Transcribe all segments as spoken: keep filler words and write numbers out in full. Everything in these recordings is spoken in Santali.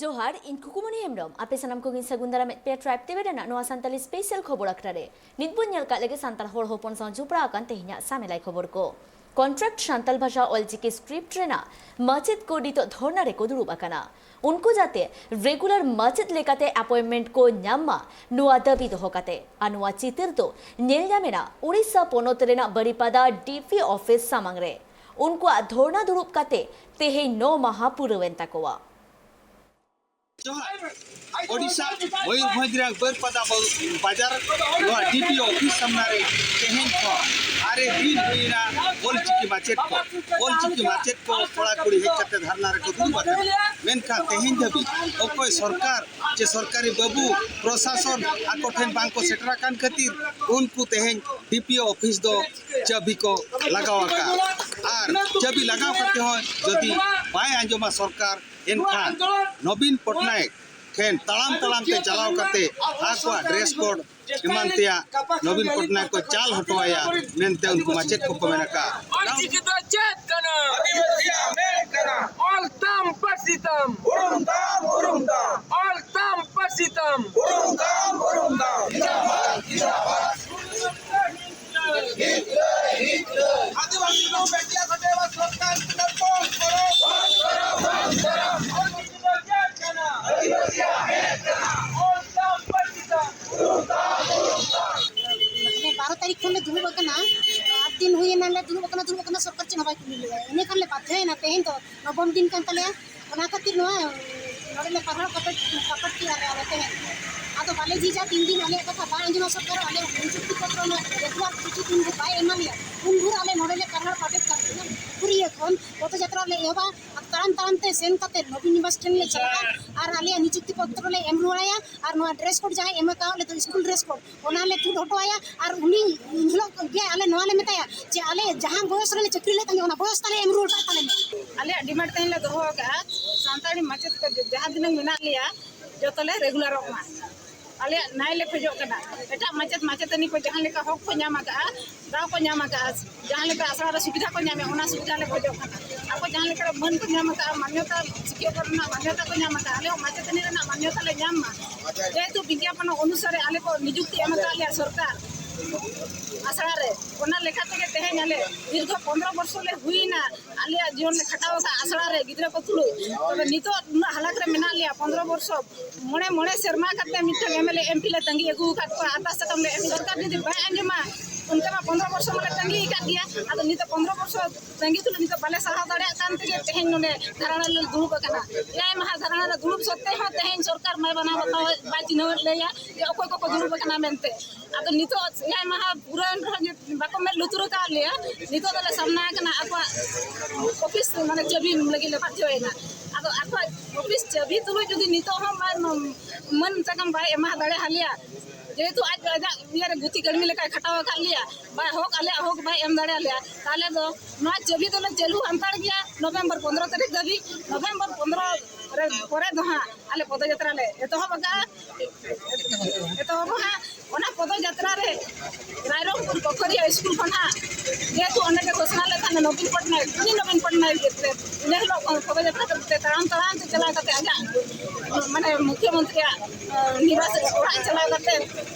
ᱡᱚᱦᱟᱨ, ᱤᱧ ᱠᱷᱩᱠᱩᱢᱚᱱᱤ ᱦᱮᱢᱵᱨᱚᱢ᱾ ᱟᱯᱮ ᱥᱟᱱᱟᱢ ᱠᱚᱜᱮᱧ ᱥᱟᱹᱜᱩᱱ ᱫᱟᱨᱟᱢᱮᱫ ᱯᱮᱭᱟ ᱴᱨᱟᱭᱤᱵᱽ ᱴᱤᱵᱷᱤ ᱨᱮᱱᱟᱜ ᱱᱚᱣᱟ ᱥᱟᱱᱛᱟᱞᱤ ᱥᱯᱮᱥᱟᱞ ᱠᱷᱚᱵᱚᱨ ᱟᱠᱷᱲᱟ ᱨᱮ᱾ ᱱᱤᱛ ᱵᱚᱱ ᱧᱮᱞ ᱠᱟᱜ ᱞᱮᱜᱮ ᱥᱟᱱᱛᱟᱲ ᱦᱚᱲ ᱦᱚᱯᱚᱱ ᱥᱟᱶ ᱡᱚᱯᱲᱟᱣ ᱟᱠᱟᱱ ᱛᱮᱦᱮᱧᱟᱜ ᱥᱟᱢᱮᱞᱟᱭ ᱠᱷᱚᱵᱚᱨ ᱠᱚ᱾ ᱠᱚᱱᱴᱨᱟᱠᱴ ᱥᱟᱱᱛᱟᱞ ᱵᱷᱟᱥᱟ ᱚᱞᱪᱤᱠᱤ ᱥᱠᱨᱤᱯᱴ ᱨᱮᱱᱟᱜ ᱢᱟᱪᱮᱫ ᱠᱚ ᱱᱤᱛᱚᱜ ᱫᱷᱚᱨᱱᱟ ᱨᱮᱠᱚ ᱫᱩᱲᱩᱵ ᱟᱠᱟᱱᱟ᱾ ᱩᱱᱠᱩ ᱡᱟᱛᱮ ᱨᱮᱜᱩᱞᱟᱨ ᱢᱟᱪᱮᱫ ᱞᱮᱠᱟᱛᱮ ᱟᱯᱚᱭᱮᱱᱴᱢᱮᱱᱴ ᱠᱚ ᱧᱟᱢ ᱢᱟ, ᱱᱚᱣᱟ ᱫᱟᱹᱵᱤ ᱫᱚᱦᱚ ᱠᱟᱛᱮ᱾ ᱟᱨ ᱱᱚᱣᱟ ᱪᱤᱛᱟᱹᱨ ᱫᱚ ᱧᱮᱞ ᱧᱟᱢᱮᱱᱟ ᱩᱲᱤᱥᱥᱟ ᱯᱚᱱᱚᱛ ᱨᱮᱱᱟᱜ ᱵᱟᱨᱤᱯᱟᱫᱟ ᱰᱤᱯᱤ ᱚᱯᱷᱤᱥ ᱥᱟᱢᱟᱝ ᱨᱮ᱾ ᱩᱱᱠᱩᱣᱟᱜ ᱫᱷᱚᱨᱱᱟ ᱫᱩᱲᱩᱵ ᱠᱟᱛᱮ ᱛᱮᱦᱮᱧ ᱱᱚ ᱢᱟᱦᱟ ᱯᱩᱨᱟᱹᱣᱮᱱ ᱛᱟᱠᱚᱣᱟ᱾ ᱡᱚᱦᱟᱨ᱾ ᱳᱰᱤᱥᱟ, ᱢᱚᱭᱩᱨᱵᱷᱚᱸᱡᱽ ᱨᱮᱭᱟᱜ ᱵᱟᱹᱨᱯᱟᱫᱟ ᱵᱟ-, ᱵᱟᱡᱟᱨ, ᱱᱚᱣᱟ ᱰᱤᱯᱤ ᱚᱯᱷᱤᱥ ᱥᱟᱢᱱᱟ ᱨᱮ ᱛᱮᱦᱮᱧ ᱠᱷᱚᱱ ᱟᱨᱮ ᱫᱤᱱ ᱦᱩᱭᱮᱱᱟ ᱚᱞᱪᱤᱠᱤ ᱢᱟᱪᱮᱫ ᱠᱚ, ᱚᱞᱪᱤᱠᱤ ᱢᱟᱪᱮᱫ ᱠᱚ ᱠᱚᱲᱟ ᱠᱩᱲᱤ ᱦᱮᱡ ᱠᱟᱛᱮ ᱫᱷᱟᱨᱱᱟ ᱨᱮᱠᱚ ᱫᱩᱲᱩᱵ ᱟᱠᱟᱱᱟ᱾ ᱢᱮᱱᱠᱷᱟᱱ ᱛᱮᱦᱮᱧ ᱫᱷᱟᱹᱵᱤᱡ ᱚᱠᱚᱭ ᱥᱚᱨᱠᱟᱨ ᱪᱮ ᱥᱚᱨᱠᱟᱨᱤ ᱵᱟᱹᱵᱩ ᱯᱨᱚᱥᱟᱥᱚᱱ ᱟᱠᱚ ᱴᱷᱮᱱ ᱵᱟᱝ ᱠᱚ ᱥᱮᱴᱮᱨ ᱟᱠᱟᱱ ᱠᱷᱟᱹᱛᱤᱨ ᱩᱱᱠᱩ ᱛᱮᱦᱮᱧ ᱰᱤᱯᱤ ᱚᱯᱷᱤᱥ ᱫᱚ ᱪᱟᱹᱵᱤ ᱠᱚ ᱞᱟᱜᱟᱣ ᱟᱠᱟᱫᱼᱟ᱾ ᱟᱨ ᱪᱟᱹᱵᱤ ᱞᱟᱜᱟᱣ ᱠᱟᱛᱮ ᱦᱚᱸ ᱡᱩᱫᱤ ᱵᱟᱭ ᱟᱸᱡᱚᱢᱟ ᱥᱚᱨᱠᱟᱨ, ᱮᱱᱠᱷᱟᱱ ᱱᱚᱵᱤᱱ ᱯᱚᱴᱱᱟᱭᱮᱠ ᱴᱷᱮᱱ ᱛᱟᱲᱟᱢ ᱛᱟᱲᱟᱢ ᱛᱮ ᱪᱟᱞᱟᱣ ᱠᱟᱛᱮ ᱟᱠᱚᱣᱟᱜ ᱰᱨᱮᱥ ᱠᱳᱰ ᱮᱢᱟᱱ ᱛᱮᱭᱟᱜ ᱱᱚᱵᱤᱱ ᱯᱚᱴᱱᱟᱭᱮᱠ ᱠᱚ ᱪᱟᱞ ᱦᱚᱴᱚ ᱟᱭᱟ ᱢᱮᱱᱛᱮ ᱩᱱᱠᱩ ᱢᱟᱪᱮᱫ ᱠᱚᱠᱚ ᱢᱮᱱ ᱟᱠᱟᱫᱼᱟ᱾ ᱚᱞᱪᱤᱠᱤ ᱫᱚ ᱪᱮᱫ ᱠᱟᱱᱟ? ᱟᱹᱫᱤᱵᱟᱹᱥᱤᱭᱟᱜ ᱢᱮᱫ ᱠᱟᱱᱟ᱾ ᱚᱞ ᱛᱟᱢ ᱯᱟᱹᱨᱥᱤ ᱛᱟᱢ᱾ ᱩᱨᱩᱢ ᱛᱟᱢ, ᱩᱨᱩᱢ ᱛᱟᱢ᱾ ᱚᱞ ᱛᱟᱢ ᱯᱟᱹᱨᱥᱤ ᱛᱟᱢ᱾ ᱩᱨᱩᱢ ᱛᱟᱢ, ᱩᱨᱩᱢ ᱛᱟᱢ᱾ ᱡᱤᱱᱫᱟᱵᱟᱫ, ᱡᱤᱱᱫᱟᱵᱟᱫ᱾ ᱟᱹᱫᱤᱵᱟᱹᱥᱤ ᱠᱚ ᱵᱮᱴᱤᱭᱟ ᱠᱚ ᱫᱮᱣᱟ ᱥᱚᱨᱠᱟᱨ ᱛᱤᱱᱟᱹᱜ ᱵᱚᱱᱫ ᱠᱚᱨᱚ᱾ ᱵᱚᱱᱫ ᱠᱚᱨᱚ, ᱵᱚᱱᱫ ᱠᱚᱨᱚ᱾ ᱚᱞᱪᱤᱠᱤ ᱫᱚ ᱪᱮᱫ ᱠᱟᱱᱟ? ᱟᱹᱫᱤᱵᱟᱹᱥᱤᱭᱟᱜ ᱢᱮᱫ ᱠᱟᱱᱟ᱾ ᱚᱞ ᱛᱟᱢ ᱯᱟᱹᱨᱥᱤ ᱛᱟᱢ᱾ ᱢᱟᱱᱮ ᱵᱟᱨᱚ ᱛᱟᱹᱨᱤᱠᱷ ᱠᱷᱚᱱ ᱞᱮ ᱫᱩᱲᱩᱵ ᱟᱠᱟᱱᱟ, ᱟᱴ ᱫᱤᱱ ᱦᱩᱭᱮᱱᱟ ᱞᱮ ᱫᱩᱲᱩᱵ ᱟᱠᱟᱱᱟ, ᱫᱩᱲᱩᱵ ᱟᱠᱟᱱᱟ, ᱥᱚᱨᱠᱟᱨ ᱪᱮᱫ ᱦᱚᱸ ᱵᱟᱭ ᱠᱩᱞᱤ ᱞᱮᱭᱟ᱾ ᱤᱱᱟᱹ ᱠᱷᱟᱱ ᱞᱮ ᱵᱟᱫᱷᱭᱚᱭᱮᱱᱟ, ᱛᱮᱦᱮᱧ ᱫᱚ ᱱᱚᱵᱚᱢ ᱫᱤᱱ ᱠᱟᱱ ᱛᱟᱞᱮᱭᱟ᱾ ᱚᱱᱟ ᱠᱷᱟᱹᱛᱤᱨ ᱱᱚᱣᱟ ᱱᱚᱰᱮ ᱞᱮ ᱯᱟᱨᱦᱟᱲ ᱠᱟᱯᱟᱴ, ᱠᱟᱯᱟᱴ ᱠᱮᱜᱼᱟ ᱞᱮ ᱟᱞᱮ ᱛᱮᱦᱮᱧ᱾ ᱟᱫᱚ ᱵᱟᱞᱮ ᱡᱷᱤᱡᱟ, ᱛᱤᱱ ᱫᱤᱱ ᱟᱞᱮᱭᱟᱜ ᱠᱟᱛᱷᱟ ᱵᱟᱭ ᱟᱸᱡᱚᱢᱟ ᱥᱚᱨᱠᱟᱨ, ᱟᱞᱮ ᱱᱤᱡᱩᱠᱛᱤ ᱯᱚᱛᱨᱚ ᱱᱚᱣᱟ ᱨᱮᱜᱩᱞᱟᱨ ᱪᱷᱩᱴᱤ ᱫᱤᱱ ᱵᱷᱳᱨ ᱵᱟᱭ ᱮᱢᱟ ᱞᱮᱭᱟ, ᱩᱱ ᱵᱷᱳᱨ ᱟᱞᱮ ᱱᱚᱰᱮ ᱞᱮ ᱯᱟᱨᱦᱟᱲ ᱯᱟᱴᱮᱫ ᱠᱟᱜ ᱠᱟᱱᱟ᱾ ᱯᱩᱨᱤᱭᱟᱹ ᱠᱷᱚᱱ ᱯᱚᱫᱚᱡᱟᱛᱨᱟ ᱞᱮ ᱮᱦᱚᱵᱟ ᱟᱨ ᱛᱟᱲᱟᱢ ᱛᱟᱲᱟᱢ ᱛᱮ ᱥᱮᱱ ᱠᱟᱛᱮ ᱱᱚᱵᱤᱱ ᱱᱤᱵᱟᱥ ᱴᱷᱮᱱ ᱞᱮ ᱪᱟᱞᱟᱜᱼᱟ ᱟᱨ ᱟᱞᱮᱭᱟᱜ ᱱᱤᱡᱩᱠᱛᱤ ᱯᱚᱛᱨᱚ ᱞᱮ ᱮᱢ ᱨᱩᱣᱟᱹᱲᱟᱭᱟ ᱟᱨ ᱱᱚᱣᱟ ᱰᱨᱮᱥ ᱠᱳᱰ ᱡᱟᱦᱟᱸᱭ ᱮᱢ ᱟᱠᱟᱫ ᱞᱮ ᱫᱚ ᱥᱠᱩᱞ ᱰᱨᱮᱥ ᱠᱳᱰ, ᱚᱱᱟ ᱞᱮ ᱛᱩᱫ ᱦᱚᱴᱚ ᱟᱭᱟ ᱟᱨ ᱩᱱᱤ ᱮᱱ ᱦᱤᱞᱳᱜ ᱜᱮ ᱟᱞᱮ ᱱᱚᱣᱟ ᱞᱮ ᱢᱮᱛᱟᱭᱟ ᱡᱮ ᱟᱞᱮ ᱡᱟᱦᱟᱸ ᱵᱚᱭᱚᱥ ᱨᱮᱞᱮ ᱪᱟᱹᱠᱨᱤ ᱞᱮᱫ ᱛᱟᱦᱮᱸᱫ ᱚᱱᱟ ᱵᱚᱭᱚᱥ ᱛᱟᱞᱮ ᱮᱢ ᱨᱩᱣᱟᱹᱲ ᱠᱟᱜ ᱛᱟᱞᱮ ᱢᱮ᱾ ᱟᱞᱮᱭᱟᱜ ᱰᱤᱢᱟᱱᱰ ᱛᱮᱦᱮᱧ ᱞᱮ ᱫᱚᱦᱚ ᱟᱠᱟᱫᱼᱟ, ᱥᱟᱱᱛᱟᱲᱤ ᱢᱟᱪᱮᱫ ᱠᱚ ᱡᱟᱦᱟᱸ ᱛᱤᱱᱟᱹᱜ ᱢᱮᱱᱟᱜ ᱞᱮᱭᱟ ᱡᱚᱛᱚ ᱞᱮ ᱨᱮᱜᱩᱞᱟᱨᱚᱜ ᱢᱟ᱾ ᱟᱞᱮᱭᱟᱜ ᱱᱟᱭ ᱞᱮ ᱠᱷᱚᱡᱚᱜ ᱠᱟᱱᱟ᱾ ᱮᱴᱟᱜ ᱢᱟᱪᱮᱫ ᱢᱟᱪᱮᱛᱟᱹᱱᱤ ᱠᱚ ᱡᱟᱦᱟᱸ ᱞᱮᱠᱟ ᱦᱚᱠ ᱠᱚ ᱧᱟᱢ ᱟᱠᱟᱫᱼᱟ, ᱫᱟᱣ ᱠᱚ ᱧᱟᱢ ᱟᱠᱟᱫᱼᱟ, ᱡᱟᱦᱟᱸ ᱞᱮᱠᱟ ᱟᱥᱲᱟ ᱨᱮ ᱥᱩᱵᱤᱫᱷᱟ ᱠᱚ ᱧᱟᱢᱮᱫ, ᱚᱱᱟ ᱥᱩᱵᱤᱫᱷᱟ ᱞᱮ ᱠᱷᱚᱡᱚᱜ ᱠᱟᱱᱟ᱾ ᱟᱠᱚ ᱡᱟᱦᱟᱸ ᱞᱮᱠᱟ ᱨᱮ ᱢᱟᱹᱱ ᱠᱚ ᱧᱟᱢ ᱟᱠᱟᱫᱼᱟ, ᱢᱟᱱᱱᱚᱛᱟ, ᱥᱤᱠᱠᱷᱚᱠ ᱨᱮᱱᱟᱜ ᱢᱟᱱᱱᱚᱛᱟ ᱠᱚ ᱧᱟᱢ ᱟᱠᱟᱫᱼᱟ, ᱟᱞᱮ ᱦᱚᱸ ᱢᱟᱪᱮᱛᱟᱹᱱᱤ ᱨᱮᱱᱟᱜ ᱢᱟᱱᱱᱚᱛᱟ ᱞᱮ ᱧᱟᱢ ᱢᱟ᱾ ᱡᱮᱦᱮᱛᱩ ᱵᱤᱜᱽᱜᱟᱯᱚᱱ ᱚᱱᱩᱥᱟᱨᱮ ᱟᱞᱮ ᱠᱚ ᱱᱤᱡᱩᱠᱛᱤ ᱮᱢ ᱟᱠᱟᱫ ᱞᱮᱭᱟ ᱥᱚᱨᱠᱟᱨ ᱟᱥᱲᱟ ᱨᱮ, ᱚᱱᱟ ᱞᱮᱠᱟ ᱛᱮᱜᱮ ᱛᱮᱦᱮᱧ ᱟᱞᱮ ᱫᱤᱨᱜᱷᱚ ᱯᱚᱱᱫᱽᱨᱚ ᱵᱚᱨᱥᱚ ᱞᱮ ᱦᱩᱭᱱᱟ ᱟᱞᱮᱭᱟᱜ ᱡᱤᱭᱚᱱ ᱞᱮ ᱠᱷᱟᱴᱟᱣ ᱟᱠᱟᱫ ᱟᱥᱲᱟ ᱨᱮ ᱜᱤᱫᱽᱨᱟᱹ ᱠᱚ ᱛᱩᱞᱩᱡ᱾ ᱛᱚᱵᱮ ᱱᱤᱛᱚᱜ ᱩᱱᱟᱹᱜ ᱦᱟᱞᱟᱛ ᱨᱮ ᱢᱮᱱᱟᱜ ᱞᱮᱭᱟ, ᱯᱚᱱᱫᱽᱨᱚ ᱵᱚᱨᱥᱚ, ᱢᱚᱬᱮ, ᱢᱚᱬᱮ ᱥᱮᱨᱢᱟ ᱠᱟᱛᱮ ᱢᱤᱫᱴᱟᱝ M L A, M P ᱞᱮ ᱛᱟᱺᱜᱤ ᱟᱹᱜᱩ ᱟᱠᱟᱫ ᱠᱚᱣᱟ, ᱟᱨᱫᱟᱥ ᱥᱟᱠᱟᱢ ᱞᱮ ᱮᱢ, ᱥᱚᱨᱠᱟᱨ ᱡᱩᱫᱤ ᱵᱟᱭ ᱟᱸᱡᱚᱢᱟ, ᱚᱱᱠᱟ ᱢᱟ ᱯᱚᱱᱫᱽᱨᱚ ᱵᱚᱨᱥᱚ ᱢᱟᱞᱮ ᱛᱟᱺᱜᱤ ᱟᱠᱟᱫ ᱜᱮᱭᱟ᱾ ᱟᱫᱚ ᱱᱤᱛᱚᱜ ᱯᱚᱱᱫᱽᱨᱚ ᱵᱚᱨᱥᱚ ᱛᱟᱺᱜᱤ ᱛᱩᱞᱩᱡ ᱱᱤᱛᱚᱜ ᱵᱟᱞᱮ ᱥᱟᱦᱟᱣ ᱫᱟᱲᱮᱭᱟᱜ ᱠᱟᱱ ᱛᱮᱜᱮ ᱛᱮᱦᱮᱧ ᱱᱚᱰᱮ ᱫᱷᱟᱨᱱᱟ ᱨᱮᱞᱮ ᱫᱩᱲᱩᱵ ᱟᱠᱟᱱᱟ᱾ ᱮᱭᱟᱭ ᱢᱟᱦᱟ ᱫᱷᱟᱨᱱᱟ ᱨᱮ ᱫᱩᱲᱩᱵ ᱥᱚᱛᱛᱮ ᱦᱚᱸ ᱛᱮᱦᱮᱧ ᱥᱚᱨᱠᱟᱨ ᱢᱟᱭ ᱵᱟᱱᱟᱣ ᱵᱟᱛᱟᱣ, ᱵᱟᱭ ᱪᱤᱱᱦᱟᱹᱣᱮᱫ ᱞᱮᱭᱟ ᱡᱮ ᱚᱠᱚᱭ ᱠᱚᱠᱚ ᱫᱩᱲᱩᱵ ᱟᱠᱟᱱᱟ ᱢᱮᱱᱛᱮ᱾ ᱟᱫᱚ ᱱᱤᱛᱚᱜ ᱮᱭᱟᱭ ᱢᱟᱦᱟ ᱯᱩᱨᱟᱹᱣᱮᱱ ᱨᱮᱦᱚᱸ ᱡᱩᱫᱤ ᱵᱟᱠᱚ ᱢᱮᱫ ᱞᱩᱛᱩᱨ ᱟᱠᱟᱫ ᱞᱮᱭᱟ, ᱱᱤᱛᱚᱜ ᱫᱚᱞᱮ ᱥᱟᱢᱱᱟ ᱟᱠᱟᱱᱟ ᱟᱠᱚᱣᱟᱜ ᱚᱯᱷᱤᱥ ᱢᱟᱱᱮ ᱪᱟᱹᱵᱤ ᱞᱟᱹᱜᱤᱫ ᱞᱮ ᱵᱟᱫᱽᱫᱷᱚᱭᱮᱱᱟ᱾ ᱟᱫᱚ ᱟᱠᱚᱣᱟᱜ ᱚᱯᱷᱤᱥ ᱪᱟᱹᱵᱤ ᱛᱩᱞᱩᱡ ᱡᱩᱫᱤ ᱱᱤᱛᱚᱜ ᱦᱚᱸ ᱢᱟᱹᱱ, ᱢᱟᱹᱱ ᱥᱟᱠᱟᱢ ᱵᱟᱭ ᱮᱢᱟ ᱫᱟᱲᱮ ᱟᱞᱮᱭᱟ, ᱡᱮᱦᱮᱛᱩ ᱟᱡ ᱟᱡᱟᱜ ᱤᱭᱟᱹᱨᱮ ᱜᱩᱛᱤ ᱠᱟᱹᱲᱢᱤ ᱞᱮᱠᱟᱭ ᱠᱷᱟᱴᱟᱣ ᱟᱠᱟᱫ ᱞᱮᱭᱟ, ᱵᱟᱭ ᱦᱚᱠ, ᱟᱞᱮᱭᱟᱜ ᱦᱚᱠ ᱵᱟᱭ ᱮᱢ ᱫᱟᱲᱮ ᱟᱞᱮᱭᱟ, ᱛᱟᱦᱚᱞᱮ ᱫᱚ ᱱᱚᱣᱟ ᱪᱟᱹᱵᱤ ᱫᱚᱞᱮ ᱪᱟᱹᱞᱩ ᱦᱟᱱᱛᱟᱲ ᱜᱮᱭᱟ ᱱᱚᱵᱷᱮᱢᱵᱚᱨ ᱯᱚᱱᱫᱽᱨᱚ ᱛᱟᱹᱨᱤᱠᱷ ᱫᱷᱟᱹᱵᱤᱡ᱾ ᱱᱚᱵᱷᱮᱢᱵᱚᱨ ᱯᱚᱱᱫᱽᱨᱚ ᱨᱮ ᱯᱚᱨᱮ ᱫᱚ ᱦᱟᱸᱜ ᱟᱞᱮ ᱯᱚᱫᱚᱡᱟᱛᱨᱟ ᱞᱮ ᱮᱛᱚᱦᱚᱵ ᱟᱠᱟᱫᱼᱟ᱾ ᱮᱛᱚᱦᱚᱵᱟ ᱦᱟᱸᱜ᱾ ᱚᱱᱟ ᱯᱚᱫᱚᱡᱟᱛᱨᱟ ᱨᱮ ᱨᱟᱭᱨᱚᱝᱯᱩᱨ ᱯᱚᱠᱷᱚᱨᱤᱭᱟ ᱥᱠᱩᱞ ᱠᱷᱚᱱ ᱦᱟᱸᱜ, ᱡᱮᱦᱮᱛᱩ ᱚᱸᱰᱮ ᱜᱮ ᱜᱷᱳᱥᱚᱱᱟ ᱞᱮᱫ ᱛᱟᱦᱮᱱᱟ ᱱᱚᱵᱤᱱ ᱯᱚᱴᱱᱟᱭᱮᱠ, ᱩᱱᱤ ᱱᱚᱵᱤᱱ ᱯᱚᱴᱱᱟᱭᱮᱠ ᱜᱮ ᱤᱱᱟᱹ ᱦᱤᱞᱳᱜ ᱠᱷᱚᱱ ᱯᱚᱫᱚᱡᱟᱛᱨᱟ ᱠᱟᱛᱮ ᱛᱟᱲᱟᱢ ᱛᱟᱲᱟᱢ ᱛᱮ ᱪᱟᱞᱟᱣ ᱠᱟᱛᱮ ᱟᱡᱟᱜ ᱢᱟᱱᱮ ᱢᱩᱠᱷᱭᱚᱢᱚᱱᱛᱨᱤᱭᱟᱜ, ᱟᱸ, ᱱᱤᱵᱟᱥ ᱚᱲᱟᱜ ᱪᱟᱞᱟᱣ ᱠᱟᱛᱮ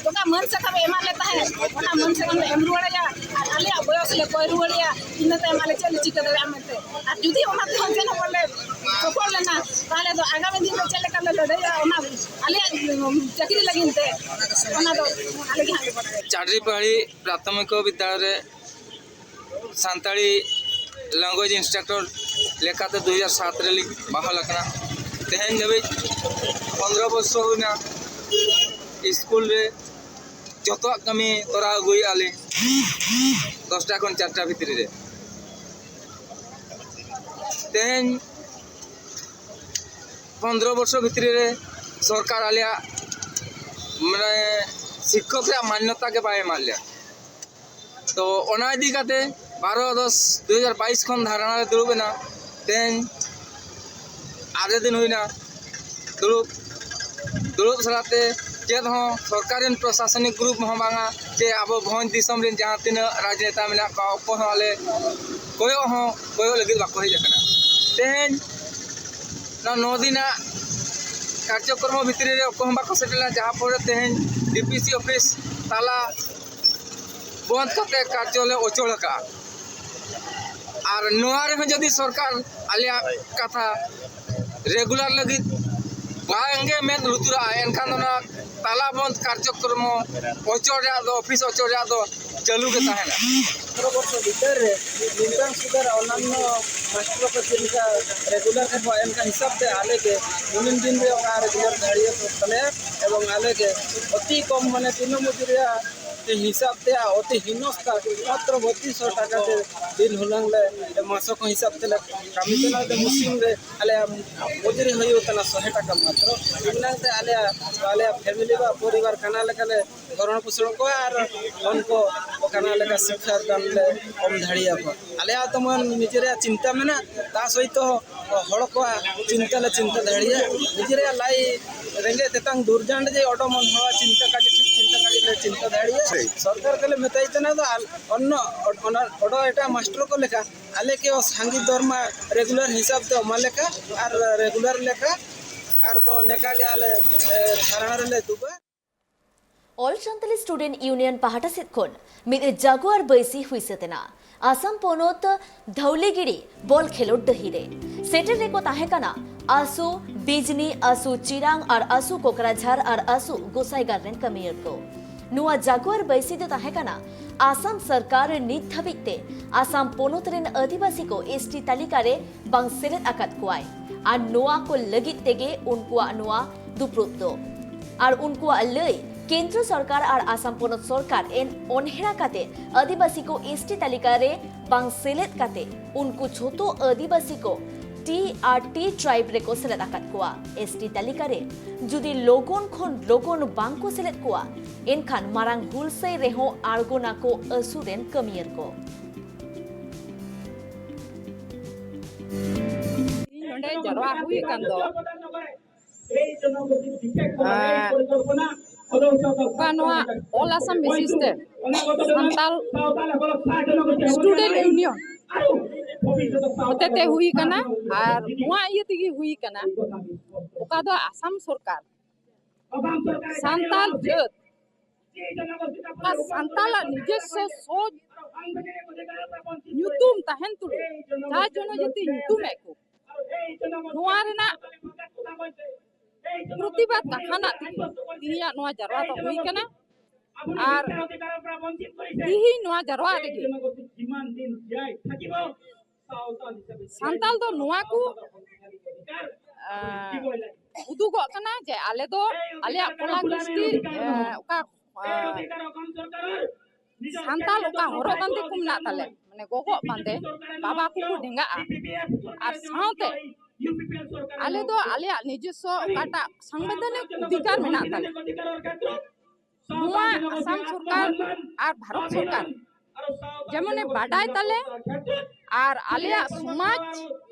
ᱚᱠᱟ ᱢᱟᱹᱱ ᱥᱟᱠᱟᱢ ᱮ ᱮᱢᱟᱫ ᱞᱮ ᱛᱟᱦᱮᱸᱫ, ᱚᱱᱟ ᱢᱟᱹᱱ ᱥᱟᱠᱟᱢ ᱞᱮ ᱮᱢ ᱨᱩᱣᱟᱹᱲ ᱟᱭᱟ ᱟᱨ ᱟᱞᱮᱭᱟᱜ ᱵᱚᱭᱚᱥ ᱞᱮ ᱠᱚᱭ ᱨᱩᱣᱟᱹᱲ ᱟᱭᱟ᱾ ᱤᱱᱟᱹ ᱛᱟᱭᱚᱢ ᱟᱞᱮ ᱪᱮᱫ ᱞᱮ ᱪᱤᱠᱟᱹ ᱫᱟᱲᱮᱭᱟᱜᱼᱟ ᱢᱮᱱᱛᱮ᱾ ᱟᱨ ᱡᱩᱫᱤ ᱚᱱᱟ ᱛᱮᱦᱚᱸ ᱪᱮᱫ ᱦᱚᱸ ᱵᱟᱞᱮ ᱥᱚᱯᱷᱚᱞ ᱞᱮᱱᱟ, ᱛᱟᱦᱚᱞᱮ ᱫᱚ ᱟᱜᱟᱢᱤ ᱫᱤᱱ ᱨᱮ ᱪᱮᱫ ᱞᱮᱠᱟ ᱞᱮ ᱞᱟᱹᱲᱦᱟᱹᱭᱟ ᱚᱱᱟ ᱟᱞᱮᱭᱟᱜ ᱪᱟᱹᱠᱨᱤ ᱞᱟᱹᱜᱤᱫ ᱛᱮ, ᱚᱱᱟ ᱫᱚ ᱟᱞᱮ ᱜᱮ ᱦᱟᱸᱜ ᱞᱮ ᱵᱟᱲᱟᱭᱟ᱾ ᱪᱟᱰᱨᱤᱯᱟᱦᱟᱲᱤ ᱯᱨᱟᱛᱷᱚᱢᱤᱠ ᱵᱤᱫᱽᱫᱟᱞᱚᱭ ᱨᱮ ᱥᱟᱱᱛᱟᱲᱤ language instructor ᱞᱮᱠᱟᱛᱮ ᱫᱩ ᱦᱟᱡᱟᱨ ᱥᱟᱛ ᱨᱮᱞᱤᱧ ᱵᱟᱦᱟᱞ ᱟᱠᱟᱱᱟ᱾ ᱛᱮᱦᱮᱧ ᱫᱷᱟᱹᱵᱤᱡ ᱯᱚᱱᱫᱽᱨᱚ ᱵᱚᱪᱷᱚᱨ ᱦᱩᱭᱱᱟ ᱥᱠᱩᱞ ᱨᱮ ᱡᱚᱛᱚᱣᱟᱜ ᱠᱟᱹᱢᱤ ᱛᱚᱨᱟᱣ ᱟᱹᱜᱩᱭᱮᱫᱼᱟ ᱞᱤᱧ ᱫᱚᱥᱴᱟ ᱠᱷᱚᱱ ᱪᱟᱨᱴᱟ ᱵᱷᱤᱛᱨᱤ ᱨᱮ᱾ ᱛᱮᱦᱮᱧ ᱯᱚᱱᱫᱽᱨᱚ ᱵᱚᱪᱷᱚᱨ ᱵᱷᱤᱛᱨᱤ ᱨᱮ ᱥᱚᱨᱠᱟᱨ ᱟᱞᱮᱭᱟᱜ ᱢᱟᱱᱮ ᱥᱤᱠᱠᱷᱚᱠ ᱨᱮᱭᱟᱜ ᱢᱟᱱᱱᱚᱛᱟ ᱜᱮ ᱵᱟᱭ ᱮᱢᱟᱫ ᱞᱮᱭᱟ᱾ ᱛᱚ ᱚᱱᱟ ᱤᱫᱤ ᱠᱟᱛᱮ ᱵᱟᱨᱚ ᱫᱚᱥ ᱫᱩ ᱦᱟᱡᱟᱨ ᱵᱟᱭᱤᱥ ᱠᱷᱚᱱ ᱫᱷᱟᱨᱱᱟ ᱨᱮ ᱫᱩᱲᱩᱵ ᱮᱱᱟ᱾ ᱛᱮᱦᱮᱧ ᱟᱨᱮ ᱫᱤᱱ ᱦᱩᱭᱱᱟ ᱫᱩᱲᱩᱵ, ᱫᱩᱲᱩᱵ ᱥᱟᱞᱟᱜ ᱛᱮ ᱪᱮᱫ ᱦᱚᱸ ᱥᱚᱨᱠᱟᱨ ᱨᱮᱱ ᱯᱨᱚᱥᱟᱥᱚᱱᱤᱠ ᱜᱨᱩᱯ ᱦᱚᱸ ᱵᱟᱝᱟ, ᱪᱮ ᱟᱵᱚ ᱵᱷᱚᱸᱡᱽ ᱫᱤᱥᱚᱢ ᱨᱮᱱ ᱡᱟᱦᱟᱸ ᱛᱤᱱᱟᱹᱜ ᱨᱟᱡᱽᱱᱮᱛᱟ ᱢᱮᱱᱟᱜ ᱠᱚᱣᱟ, ᱚᱠᱚᱭ ᱦᱚᱸ ᱟᱞᱮ ᱠᱚᱭᱚᱜ ᱦᱚᱸ ᱠᱚᱭᱚᱜ ᱞᱟᱹᱜᱤᱫ ᱵᱟᱠᱚ ᱦᱮᱡ ᱟᱠᱟᱱᱟ᱾ ᱛᱮᱦᱮᱧ ᱱᱚᱣᱟ ᱱᱚ ᱫᱤᱱᱟᱜ ᱠᱟᱨᱡᱚᱠᱨᱚᱢ ᱵᱷᱤᱛᱨᱤ ᱨᱮ ᱚᱠᱚᱭ ᱦᱚᱸ ᱵᱟᱠᱚ ᱥᱮᱴᱮᱨ ᱞᱮᱱᱟ, ᱡᱟᱦᱟᱸ ᱯᱚᱨᱮ ᱛᱮᱦᱮᱧ ᱰᱤᱯᱤᱥᱤ ᱚᱯᱷᱤᱥ ᱛᱟᱞᱟ ᱵᱚᱱᱫ ᱠᱟᱛᱮ ᱠᱟᱨᱡᱚ ᱞᱮ ᱚᱪᱚᱲ ᱟᱠᱟᱫᱼᱟ᱾ ᱟᱨ ᱱᱚᱣᱟ ᱨᱮᱦᱚᱸ ᱡᱩᱫᱤ ᱥᱚᱨᱠᱟᱨ ᱟᱞᱮᱭᱟᱜ ᱠᱟᱛᱷᱟ ᱨᱮᱜᱩᱞᱟᱨ ᱞᱟᱹᱜᱤᱫ ᱵᱟᱝᱜᱮ ᱢᱮᱫ ᱞᱩᱛᱩᱨᱟᱜᱼᱟ, ᱮᱱᱠᱷᱟᱱ ᱫᱚ ᱚᱱᱟ ᱛᱟᱞᱟ ᱵᱚᱱᱫ ᱠᱟᱨᱡᱚᱠᱨᱚᱢ ᱚᱪᱚᱲ ᱨᱮᱭᱟᱜ ᱫᱚ, ᱚᱯᱷᱤᱥ ᱚᱪᱚᱲ ᱨᱮᱭᱟᱜ ᱫᱚ ᱪᱟᱹᱞᱩ ᱜᱮ ᱛᱟᱦᱮᱱᱟ᱾ ᱥᱚᱛᱨᱚ ᱵᱚᱨᱥᱚ ᱵᱷᱤᱛᱟᱹᱨ ᱨᱮ ᱱᱤᱝᱠᱟᱱ ᱥᱩᱫᱷᱟᱹᱨ ᱚᱱᱟᱱᱱᱚ ᱢᱟᱥᱴᱟᱨ ᱠᱚ ᱪᱮᱫ ᱞᱮᱠᱟ ᱨᱮᱜᱩᱞᱟᱨ ᱠᱚ ᱮᱢ ᱠᱟᱱ ᱦᱤᱥᱟᱹᱵ ᱛᱮ ᱟᱞᱮ ᱜᱮ ᱱᱩᱱ ᱫᱤᱱ ᱨᱮ ᱚᱱᱟ ᱨᱮᱜᱩᱞᱟᱨ ᱫᱟᱲᱮᱭᱟᱜ ᱛᱟᱞᱮᱭᱟ᱾ ᱮᱵᱚᱝ ᱟᱞᱮ ᱜᱮ ᱚᱛᱤ ᱠᱚᱢ ᱢᱟᱱᱮ ᱫᱤᱱᱟᱹᱢ ᱢᱚᱡᱩᱨᱤᱭᱟ ᱦᱤᱥᱟᱹᱵ ᱛᱮ ᱚᱛᱤ ᱦᱤᱱᱚᱥᱛᱟ ᱢᱟᱛᱨᱚ ᱵᱚᱛᱤᱥ ᱥᱚ ᱴᱟᱠᱟ ᱛᱮ ᱫᱤᱱ ᱦᱩᱱᱟᱹᱝ ᱞᱮ ᱢᱟᱥᱚᱠ ᱦᱤᱥᱟᱹᱵ ᱛᱮᱞᱮ ᱠᱟᱹᱢᱤ ᱠᱟᱱᱟ᱾ ᱢᱩᱥᱠᱤᱞ ᱨᱮ ᱟᱞᱮᱭᱟᱜ ᱢᱚᱡᱩᱨᱤ ᱦᱩᱭᱩᱜ ᱠᱟᱱᱟ ᱥᱚᱦᱮ ᱴᱟᱠᱟ ᱢᱟᱛᱨᱚ᱾ ᱤᱱᱟᱹᱝ ᱛᱮ ᱟᱞᱮᱭᱟᱜ, ᱟᱞᱮᱭᱟᱜ ᱯᱷᱮᱢᱤᱞᱤ ᱵᱟ ᱯᱚᱨᱤᱵᱟᱨ ᱠᱟᱱᱟ ᱞᱮᱠᱟᱞᱮ ᱵᱷᱚᱨᱚᱱ ᱯᱳᱥᱚᱱ ᱠᱚᱣᱟ ᱟᱨ ᱩᱱᱠᱩ ᱚᱠᱟᱱᱟ ᱞᱮᱠᱟ ᱥᱤᱠᱠᱷᱟ ᱫᱟᱱ ᱞᱮ ᱮᱢ ᱫᱟᱲᱮᱭᱟᱠᱚᱣᱟ᱾ ᱟᱞᱮᱭᱟᱜ ᱛᱮᱢᱚᱱ ᱱᱤᱡᱮᱨᱟᱜ ᱪᱤᱱᱛᱟ ᱢᱮᱱᱟᱜ, ᱛᱟ ᱥᱚᱦᱤᱛᱚ ᱦᱚᱲ ᱠᱚᱣᱟᱜ ᱪᱤᱱᱛᱟ ᱞᱮ ᱪᱤᱱᱛᱟ ᱫᱟᱲᱮᱭᱟᱜᱼᱟ᱾ ᱱᱤᱡᱮᱨᱟᱜ ᱞᱟᱭ ᱨᱮᱸᱜᱮᱡ ᱛᱮᱛᱟᱝ ᱫᱩᱨᱡᱟᱱ ᱨᱮ ᱚᱰᱚᱢᱚᱜ ᱦᱚᱲᱟᱜ ᱪᱤᱱᱛᱟ ᱠᱟᱡᱮ ᱴᱷᱤᱠ ᱪᱤᱱᱛᱟ ᱠᱟᱡᱮ ᱞᱮ ᱪᱤᱱᱛᱟ ᱫᱟᱲᱮᱭᱟᱜᱼᱟ᱾ ᱴᱷᱤᱠ᱾ ᱥᱚᱨᱠᱟᱨ ᱠᱚᱞᱮ ᱢᱮᱛᱟᱭ ᱠᱟᱱᱟ ᱫᱚ ᱟᱞ-, ᱚᱱᱱᱚ ᱚᱰ-, ᱚᱱᱟ ᱚᱰᱚ ᱮᱴᱟᱜ ᱢᱟᱥᱴᱟᱨ ᱠᱚ ᱞᱮᱠᱟ ᱟᱞᱮ ᱠᱮ ᱥᱟᱸᱜᱮ ᱫᱚᱨᱢᱟ ᱨᱮᱜᱩᱞᱟᱨ ᱦᱤᱥᱟᱹᱵ ᱛᱮ ᱮᱢᱟ ᱞᱮᱠᱟ ᱟᱨ ᱨᱮᱜᱩᱞᱟᱨ ᱞᱮᱠᱟ ᱟᱨ ᱫᱚ ᱱᱮᱠᱟ ᱜᱮ ᱟᱞᱮ, ᱮ, ᱫᱷᱟᱨᱱᱟ ᱨᱮᱞᱮ ᱫᱩᱵᱟ᱾ All Santali Student Union ᱯᱟᱦᱴᱟ ᱥᱮᱫ ᱠᱷᱚᱱ ᱢᱤᱫ ᱡᱟᱜᱩᱣᱟᱨ ᱵᱟᱹᱭᱥᱤ ᱦᱩᱭ ᱥᱟᱹᱛ ᱮᱱᱟ ᱟᱥᱟᱢ ᱯᱚᱱᱚᱛ ᱫᱷᱟᱣᱞᱤᱜᱤᱨᱤ ᱵᱚᱞ ᱠᱷᱮᱞᱳᱰ ᱰᱟᱹᱦᱤ ᱨᱮ᱾ ᱥᱮᱴᱮᱨ ᱨᱮᱠᱚ ᱛᱟᱦᱮᱸ ᱠᱟᱱᱟ ᱟᱥᱩ ᱵᱤᱡᱽᱱᱤ, ᱟᱥᱩ ᱪᱤᱨᱟᱝ ᱟᱨ ᱟᱥᱩ ᱠᱚᱠᱨᱟᱡᱷᱟᱨ ᱟᱨ ᱟᱥᱩ ᱜᱳᱥᱟᱭᱜᱟᱲ ᱨᱮᱱ ᱠᱟᱹᱢᱤᱭᱟᱹ ᱠᱚ᱾ ᱱᱚᱣᱟ ᱡᱟᱜᱩᱣᱟᱨ ᱵᱟᱹᱭᱥᱤ ᱫᱚ ᱛᱟᱦᱮᱸ ᱠᱟᱱᱟ ᱟᱥᱟᱢ ᱥᱚᱨᱠᱟᱨ ᱱᱤᱛ ᱫᱷᱟᱹᱵᱤᱡ ᱛᱮ ᱟᱥᱟᱢ ᱯᱚᱱᱚᱛ ᱨᱮᱱ ᱟᱹᱫᱤᱵᱟᱹᱥᱤ ᱠᱚ ᱮᱥ ᱴᱤ ᱛᱟᱹᱞᱤᱠᱟ ᱨᱮ ᱵᱟᱝ ᱥᱮᱞᱮᱫ ᱟᱠᱟᱫ ᱠᱚᱣᱟᱭ ᱟᱨ ᱱᱚᱣᱟ ᱠᱚ ᱞᱟᱹᱜᱤᱫ ᱛᱮᱜᱮ ᱩᱱᱠᱩᱣᱟᱜ ᱱᱚᱣᱟ ᱫᱩᱯᱲᱩᱵ ᱫᱚ᱾ ᱟᱨ ᱩᱱᱠᱩᱣᱟᱜ ᱞᱟᱹᱭ, ᱠᱮᱱᱫᱨᱚ ᱥᱚᱨᱠᱟᱨ ᱟᱨ ᱟᱥᱟᱢ ᱯᱚᱱᱚᱛ ᱥᱚᱨᱠᱟᱨ ᱮᱱ ᱚᱱᱦᱮᱲᱟ ᱠᱟᱛᱮ ᱟᱹᱫᱤᱵᱟᱹᱥᱤ ᱠᱚ ᱮᱥ ᱴᱤ ᱛᱟᱹᱞᱤᱠᱟ ᱨᱮ ᱵᱟᱝ ᱥᱮᱞᱮᱫ ᱠᱟᱛᱮ ᱩᱱᱠᱩ ᱡᱷᱚᱛᱚ ᱟᱹᱫᱤᱵᱟᱹᱥᱤ ᱠᱚ ᱴᱤ ᱟᱨ ᱴᱤ ᱴᱨᱟᱭᱤᱵᱽ ᱨᱮᱠᱚ ᱥᱮᱞᱮᱫ ᱟᱠᱟᱫ ᱠᱚᱣᱟ᱾ ᱮᱥ ᱴᱤ ᱛᱟᱹᱞᱤᱠᱟ ᱨᱮ ᱡᱩᱫᱤ ᱞᱚᱜᱚᱱ ᱠᱷᱚᱱ ᱞᱚᱜᱚᱱ ᱵᱟᱝ ᱠᱚ ᱥᱮᱞᱮᱫ ᱠᱚᱣᱟ, ᱮᱱᱠᱷᱟᱱ ᱢᱟᱨᱟᱝ ᱦᱩᱞᱥᱟᱹᱭ ᱨᱮᱦᱚᱸ ᱟᱬᱜᱚᱱᱟᱠᱚ ᱟᱹᱥᱩ ᱨᱮᱱ ᱠᱟᱹᱢᱤᱭᱟᱹᱨ ᱠᱚ᱾ ᱛᱮᱦᱮᱧ ᱱᱚᱰᱮ ᱡᱟᱨᱣᱟ ᱦᱩᱭ ᱟᱠᱟᱱ ᱫᱚ ᱟᱨ ᱚᱠᱟ ᱱᱚᱣᱟ All Assam basis ᱛᱮ ᱥᱟᱱᱛᱟᱞ Student Union ᱦᱚᱛᱮᱛᱮ ᱦᱩᱭ ᱠᱟᱱᱟ, ᱟᱨ ᱱᱚᱣᱟ ᱤᱭᱟᱹ ᱛᱮᱜᱮ ᱦᱩᱭ ᱠᱟᱱᱟ, ᱚᱠᱟ ᱫᱚ ᱟᱥᱟᱢ ᱥᱚᱨᱠᱟᱨ ᱥᱟᱱᱛᱟᱞ ᱡᱟᱹᱛ ᱚᱠᱟ ᱥᱟᱱᱛᱟᱞᱟᱜ ᱱᱤᱡᱚᱥᱥᱚ ᱥᱚ ᱧᱩᱛᱩᱢ ᱛᱟᱦᱮᱱ ᱛᱩᱞᱩᱡ ᱡᱟᱦᱟᱸ ᱡᱚᱱᱚᱡᱟᱹᱛᱤ ᱧᱩᱛᱩᱢ ᱮᱫ ᱠᱚ, ᱱᱚᱣᱟ ᱨᱮᱱᱟᱜ ᱯᱨᱚᱛᱤᱵᱟᱫ ᱠᱟᱛᱷᱟ ᱨᱮᱱᱟᱜ ᱛᱮᱜᱮ ᱛᱮᱦᱮᱧᱟᱜ ᱱᱚᱣᱟ ᱡᱟᱨᱣᱟ ᱫᱚ ᱦᱩᱭ ᱠᱟᱱᱟ᱾ ᱟᱨ ᱛᱮᱦᱮᱧ ᱱᱚᱣᱟ ᱡᱟᱨᱣᱟ ᱨᱮᱜᱮ ᱥᱟᱱᱛᱟᱞ ᱫᱚ ᱱᱚᱣᱟ ᱠᱚ, ᱟᱸ, ᱩᱫᱩᱜᱚᱜ ᱠᱟᱱᱟ ᱡᱮ ᱟᱞᱮ ᱫᱚ ᱟᱞᱮᱭᱟᱜ ᱠᱚᱞᱟ ᱠᱨᱤᱥᱴᱤ, ᱟᱸ, ᱚᱠᱟ, ᱟᱸ, ᱥᱟᱱᱛᱟᱞ ᱚᱠᱟ ᱦᱚᱨᱚᱜ ᱵᱟᱸᱫᱮ ᱠᱚ ᱢᱮᱱᱟᱜ ᱛᱟᱞᱮ, ᱢᱟᱱᱮ ᱜᱚᱜᱚᱜ ᱵᱟᱸᱫᱮ, ᱵᱟᱵᱟ ᱠᱚᱠᱚ ᱰᱮᱸᱜᱟᱜᱼᱟ, ᱟᱨ ᱥᱟᱶᱛᱮ ᱟᱞᱮ ᱫᱚ ᱟᱞᱮᱭᱟᱜ ᱱᱤᱡᱚᱥᱥᱚ ᱚᱠᱟᱴᱟᱜ ᱥᱟᱝᱵᱤᱫᱷᱟᱱᱤᱠ ᱚᱫᱷᱤᱠᱟᱨ ᱢᱮᱱᱟᱜ ᱛᱟᱞᱮ, ᱱᱚᱣᱟ ᱟᱥᱟᱢ ᱥᱚᱨᱠᱟᱨ ᱟᱨ ᱵᱷᱟᱨᱚᱛ ᱥᱚᱨᱠᱟᱨ ᱡᱮᱢᱚᱱᱮ ᱵᱟᱰᱟᱭ ᱛᱟᱞᱮ ᱟᱨ ᱟᱞᱮᱭᱟᱜ ᱥᱚᱢᱟᱡᱽ